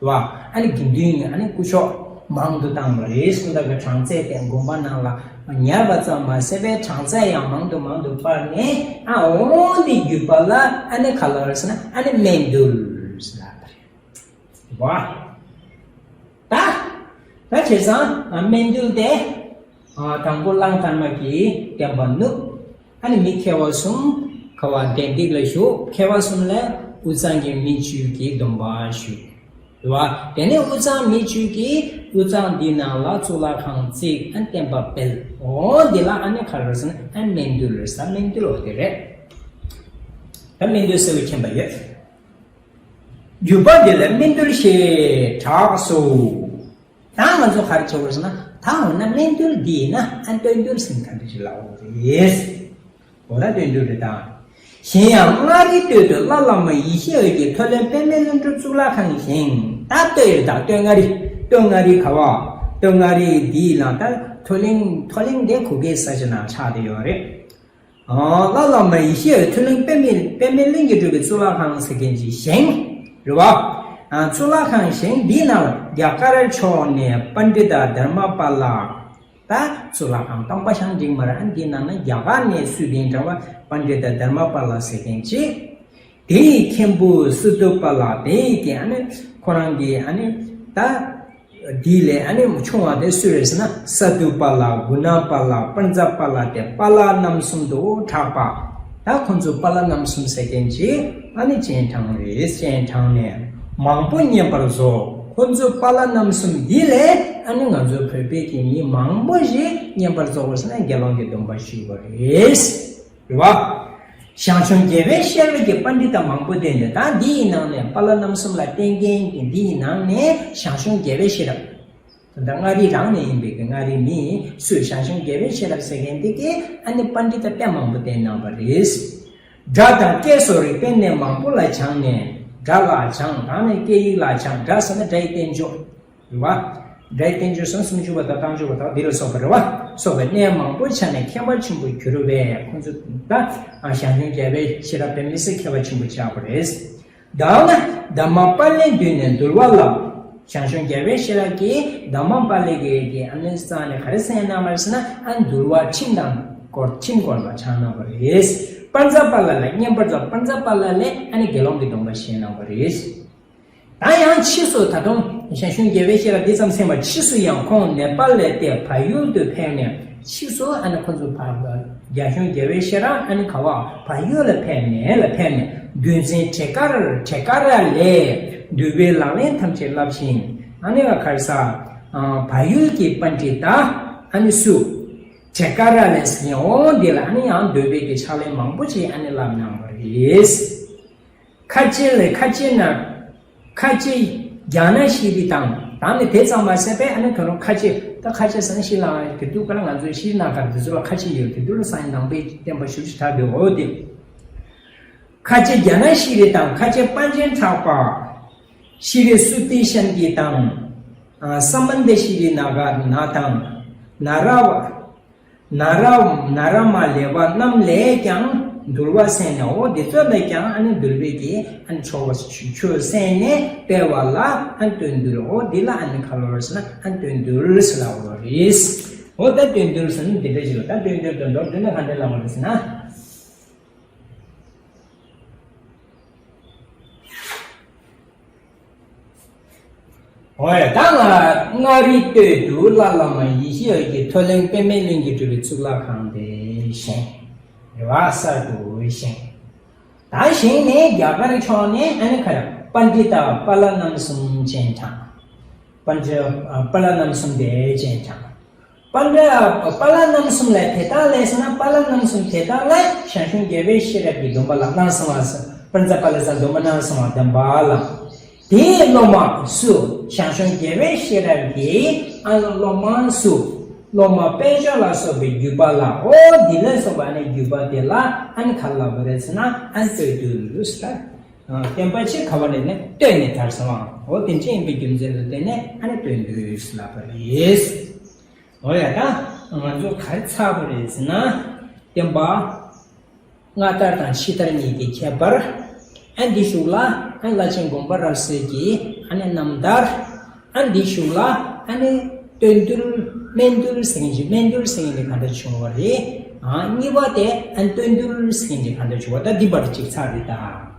བ། ཨ་ནི་དགེ་འདུན་ཨ་ནི་སྐུ་ཕྱོགས་མང་དུ་བཏང་བ་རེད། ཀུན་བཏགས་ཀྱི་གྲངས་ཚད་དེ་དགོན་པ་ནང་ལ་ཉར་བ་ཙམ་མ་ཟད་པའི་གྲངས་ཚད་ཡང་མང་དུ་མང་དུ་སྤར་ནས། ཨ་འོང་དེ་བརྒྱུད་པ་ལ་ཨ་ནི་ག་ལ་རེད་ཟེར་ན་ཨ་ནི་སྨན་འདུལ་ཟེར་ལབ་པ་རེད། བ། ད། ད་བྱས་ཙང་སྨན་འདུལ་དེ། དང་པོ་གླང་དར་མ་གིས་བསྟན་པ་བསྣུབས། ཨ་ནི་མི་མཁས་པ་གསུམ་ག་བ་དན་ཏིག་ལ་བཞུགས། མཁས་པ་གསུམ་ལས་དབུས་གཙང་གི་མི་བཅུ་གིས་སྡོམ་པ་ཞུས། རེད་བ། དེ་ནས་དབུས་གཙང་མི་བཅུ་གིས་དབུས་གཙང་འདི་ནང་ལ་གཙུག་ལག་ཁང་བརྩིགས། ཨ་ནི་བསྟན་པ་སྤེལ། འོ་འདི་ལ་ཨ་ནི་ག་རེ་ཟེར་ན་ཨ་ནི་སྨན་འདུལ་རེད་ཟེར། སྨན་འདུལ་འོ་དེ་རེད། ད་སྨན་འདུལ་ཟེར་བའི་མཁྱེན་པ་ཡོད། བརྒྱུད་པ་འདི་ལ་སྨན་འདུལ་ཞེས་གྲགས་སོ། ད་ང་ཚོ་ག་རེ་བྱེད་དགོས་ཟེར་ན། ད་འོ་ན་སྨན་འདུལ་འདི་ཡིན་ན་ཨ་ནི་བསྟན་འདུལ་ཟེར་མཁན་དེ་ཞིག་ལབ་དགོས་རེད། འོ་ད་བསྟན་འདུལ་རེད་ད། གཞན་ཡང་མངའ་རིས་སྟོད་དུ་བླ་བླ་མ་ཡེ་ཤེས་འོད་ཀྱི་ཐོད་རློན་པདྨའི་ལྷུན་གྲུབ་གཙུག་ལག་ཁང་བཞེངས། ད་སྟོད་རེད་ད། སྟོད་མངའ་རིས། སྟོད་མངའ་རིས་ག་བ། སྟོད་མངའ་རིས་འདི་ལ་ད་ཐོད་རློན། ཐོད་རློན་དེ་གུ་གེ་ས་ཆ་ནང་ཆགས་བསྡད་ཡོད་རེད། ཨ། བླ་བླ་མ་ཡེ་ཤེས་འོད་ཐོད་རློན་པདྨའི། པདྨའི་ལྷུན་གྱིས་གྲུབ་པའི་གཙུག་ལག་ཁང་ཟེར་མཁན་ཅིག་བཞེངས། རེད་བ། ཨ། གཙུག་ལག་ཁང་བཞེངས། འདིའི་ནང་རྒྱ་གར་ཕྱོགས་ནས་པཎྜི་ཏ་དྷརྨ་པཱ་ལ། ད་གཙུག་ལག་ཁང་སྟོང་པ་ཞིག་འགྲིག་མ་རེད། ཨ། འདིའི་ནང་ན་རྒྱ་གར་ནས་སུ་དེ་འདྲ་བ་པཎྜི་ཏ་དྷརྨ་པཱ་ལ་ཟེར་མཁན་ཅིག་དེ་ཡི་མཁན་པོ་སི་ཏུ་པཱ་ལ། དེ་ཡི་གི་ཨ་ནི་ཁོ་རང་གི་ཨ་ནི་ད། དེ་ལས་ཨ་ནི་ཆུང་བ་དེ་སུ་རེད་ཟེར་ན། ས་ཏུ་པཱ་ལ། གུ་ཎ་པཱ་ལ། པཉྩ་པཱ་ལ་སྟེ། པཱ་ལ་རྣམ་གསུམ་དུ་གྲགས་པ། ད་ཁོང་ཚོ་པཱ་ལ་རྣམ་གསུམ་ཟེར་མཁན་ཅིག་ཨ་ནི་སྤྱན་དྲངས་རེད། སྤྱན་དྲངས་ནས་མང་པོ་བསྙེན་པར་རྫོགས། ཁོང་ཚོ་པཱ་ལ་རྣམ་གསུམ་འདི་ལས་ཨ་ནི་ང་ཚོ་བོད་པའི་གི་མི་མང་པོ་ཞིག་བསྙེན་པར་རྫོགས་པ་ཟེར་ན་དགེ་སློང་གི་སྡོམ་པ་ཞུས་པ་རེད། རེད་བ། ཞང་ཞུང་རྒྱལ་བའི་ཤེས་རབ་ཀྱི་པཎྜི་ཏ་མང་པོ་བསྟེན་ནས། ད་འདི་ཡི་ནང་ནས་པཱ་ལ་རྣམ་གསུམ་ལ་བསྟེན་མཁན་གྱི་འདི་ཡི་ནང་ནས་ཞང་ཞུང་རྒྱལ་བའི་ཤེས་རབ། ད་མངའ་རིས་རང་ནས་ཡིན་པའི་གི་མངའ་རིས་མི་སུ། ཞང་ཞུང་རྒྱལ་བའི་ཤེས་རབ་ཟེར་མཁན་འདི་གིས་ཨ་ནི་པཎྜི་ཏ་དཔེ་མང་པོ་བསྟེན་གནང་བ་རེད། སྒྲ་དང་སྐད་སོགས་རིག་པའི་གནས་མང་པོ་ལ་སྦྱངས་ནས། སྒྲ་ལ་སྦྱངས། ད་ནི་སྐད་ཡིག་ལ་སྦྱངས། སྒྲ་ཟེར་ན་སྒྲ་ཡི་བསྟན་བཅོས། རེད་བ། སྒྲའི་བསྟན་བཅོས་སམ་སུམ་ཅུ་པ་དང་རྟགས་འཇུག་པ་དང་འདི་ལ་སོགས་པ་རེད་བ། སོགས་པའི་གནས་མང་པོའི་ཆ་ནས་མཁས་པར་ཆེན་པོར་གྱུར་པས། ཁོང་ཚོ་ད་ཞང་ཞུང་རྒྱལ་བའི་ཤེས་རབ་དཔེ་མི་སྲིད་མཁས་པ་ཆེན་པོ་ཆགས་པ་རེད། དང་ན་དྷརྨ་པཱ་ལས་བཏུས་ནས་འདུལ་བ་ལ། ཞང་ཞུང་རྒྱལ་བའི་ཤེས་རབ་ཀྱིས་དྷརྨ་པཱ་ལ་གི་གི་ཨ་ནི་རྩ་ནས་ག་རེ་གསན་གནང་བ་རེད་ཟེར་ན། ཨ་འདུལ་བ་ཁྲིམས་དང་སྐོར། ཁྲིམས་སྐོར་ལ་སྦྱངས་གནང་བ་རེད། པཉྩ་པཱ་ལ་ལ་བསྙེན་པར་རྫོགས། པཉྩ་པཱ་ལ་ལས་ཨ་ནི་དགེ་སློང་གི་སྡོམ་པ་བཞེས་གནང་བ་རེད། ད་ཡང་ཕྱིས་སུ་ད་དུང་ཞང་ཞུང་རྒྱལ་བའི་ཤེས་རབ་འདི་ཙམ་གསན་པ། ཕྱིས་སུ་ཡང་ཁོང་ནེ་པཱལ་ལས་ཏེ་བལ་ཡུལ་དུ་ཕེབས་ནས། ཕྱིས་སུ་ཨ་ནི་ཁོང་ཚོ་བལ་རྒྱ་གཞུང་རྒྱལ་བའི་ཤེས་རབ་ཨ་ནི་ག་བ་བལ་ཡུལ་ལ་ཕེབས་ནས་ལ་ཕེབས་ནས་འདུལ་འཛིན་ཏྲེ་ཀར་ཏྲེ་ཀ་ར་ལས་འདུལ་བའི་ལག་ལེན་ཐམས་ཅད་བསླབས་ཤིང་། ཨ་ནི་ག་རེ་ཟ། བལ་ཡུལ་གྱི་པཎྜི་ཏ་ཨ་ནི་སུ། ཏྲེ་ཀ་ར་ལས་ཟེར་མཁན་འོ་འདི་ལ་ཨ་ནི་ཡང་འདུལ་བའི་གི་ཕྱག་ལེན་མང་པོ་ཅིག་ཨ་ནི་བསླབས་གནང་བ་རེད། ཁ་ཆེ་ལས་ཁ་ཆེ་ན། ཁ་ཆེ་རྒྱ་ན་ཤི་རི་དང་། ད་ནི་དེ་ཙམ་མ་ཟད་པས་ཨ་ནི་ཁོ་རང་ཁ་ཆེ། ད་ཁ་ཆེ་ཟེར་ན་ཤི་ལ་དེ་དུས་ཀ་ལ་ང་ཚོའི་ཤི་ན་གར་དེ་ཚོ་ལ་ཁ་ཆེ་ཡོད། དེ་དུས་ལ་སངས་རྒྱས་ནང་པའི་བསྟན་པ་ཞུ་ཞུ་དྲག་འདུག་འོ་དེ། ཁ་ཆེ་རྒྱ་ན་ཤི་རི་དང་། ཁ་ཆེ་པཎ་ཆེན་གྲགས་པ། ཤི་རི་སུ་ཏི་ཤན་ཏི་དང་། ཨ། ས་མན་ཏེ་ཤི་རི་ན་ག་ན་དང་། ན་ར་བ། ན་ར་ན་ར་མ་ལེ་བ་རྣམས་ལས་ཀྱང་འདུལ་བ་གསན་ནས། འོ་དེ་ཚོ་ལས་ཀྱང་ཨ་ནི་འདུལ་བའི་གི་ཨ་ནི་ཆོ་ག་ཆོས་གསན་ནས་སྤེལ་བ་ལ་ཨ་ནི་བསྟན་འདུལ། འོ་འདི་ལ་ཨ་ནི་ག་ལབ་རེད་ཟེར་ན་ཨ་ནི་བསྟན་འདུལ་ཟེར་ལབ་དགོས་རེད། འོ་ད་བསྟན་འདུལ་ཟེར་ན་འདི་འདྲ་ཞིག་ལ། ད་བསྟན་འདུལ་དོན་དག་འདི་ནི་ག་འདྲ་ལབ་དགོས་རེད་ཟེར་ན། འོ་ཡ། ད་ང་མངའ་རིས་སྟོད་དུ་བླ་བླ་མ་ཡེ་ཤེས་འོད་ཀྱི་མཐོ་གླིང་པདྨའི་གླིང་གིས་གྲུབ་པའི་གཙུག་ལག་ཁང་དེ་བཞེངས། རེ་བ་གསར་དུ་བཞེངས། ད་བཞེངས་ནས་རྒྱ་གར་ཕྱོགས་ནས་ཨ་ནི་ཁ་ར་པཎྜི་ཏ་པཱ་ལ་རྣམ་གསུམ་སྤྱན་དྲངས། པཎྜི་ཏ་པཱ་ལ་རྣམ་གསུམ་དེ་སྤྱན་དྲངས། པཎྜི་ཏ་པཱ་ལ་རྣམ་གསུམ་ལ་དེ་དག་ལས་ཟེར་ན། པཱ་ལ་རྣམ་གསུམ་དེ་དག་ལ་ཞང་ཞུང་རྒྱལ་བའི་ཤེས་རབ་ཀྱི་སྡོམ་པ་བླངས་གནང་སོང་བ། པཎྜི་ཏ་པཱ་ལ་ས་སྡོམ་པ་གནང་སོང་བ་སྡོམ་པ་བླངས། དེའི་སློབ་མ་སུ། ཞང་ཞུང་རྒྱལ་བའི་ཤེས་རབ་ཀྱི་ཨ་ནི་སློབ་མ་སུ། སློབ་མ་དཔལ་འབྱོར་ལ་སོགས་པའི་བརྒྱུད་པ་ལ། འོ་འདི་ལ་སོགས་པ་ནི་བརྒྱུད་པ་དེ་ལ་ཨ་ནི་ག་རེ་ལབ་པ་རེད་ཟེར་ན། ཨ་ནི་སྟོད་དུ་ལུས་ལ། སྟོན་པ་ཆེ་ག་བ་ལས་ནི་སྟོད་ནས་དར་སོང་བ། འོ་དེ་འདྲ་ཡིན་པའི་རྒྱུ་མཚན་ལ་བརྟེན་ནས་ཨ་ནི་སྟོད་དུ་ལུས་ལབ་པ་རེད། འོ་ཡ། ད་ང་ཚོ་ག་རེ་ཚར་བ་རེད་ཟེར་ན། སྟོན་པ་སྔ་དར་དང་ཕྱི་དར་གཉིས་ཀྱི་ཁྱད་པར། ཨ་འདི་གཞུག་ལ་ཨ་བླ་ཆེན་དགོངས་པ་རབ་གསལ་གྱི་ཨ་ནི་རྣམ་ཐར། ཨ་འདི་གཞུག་ལ་ཨ་ནི་སྟོད་འདུལ་སྨད་འདུལ་ཟེར་མཁན་ཅིག་སྨད་འདུལ་ཟེར་མཁན་དེ་གང་འདྲ་བྱུང་བ་རེད། ཨ་གཉིས་པ་དེ་ཨ་སྟོད་འདུལ་ཟེར་མཁན་དེ་གང་འདྲ་བྱུང་བ། ད་འདི་བར་གཅིག་ཚར་རེད་ད།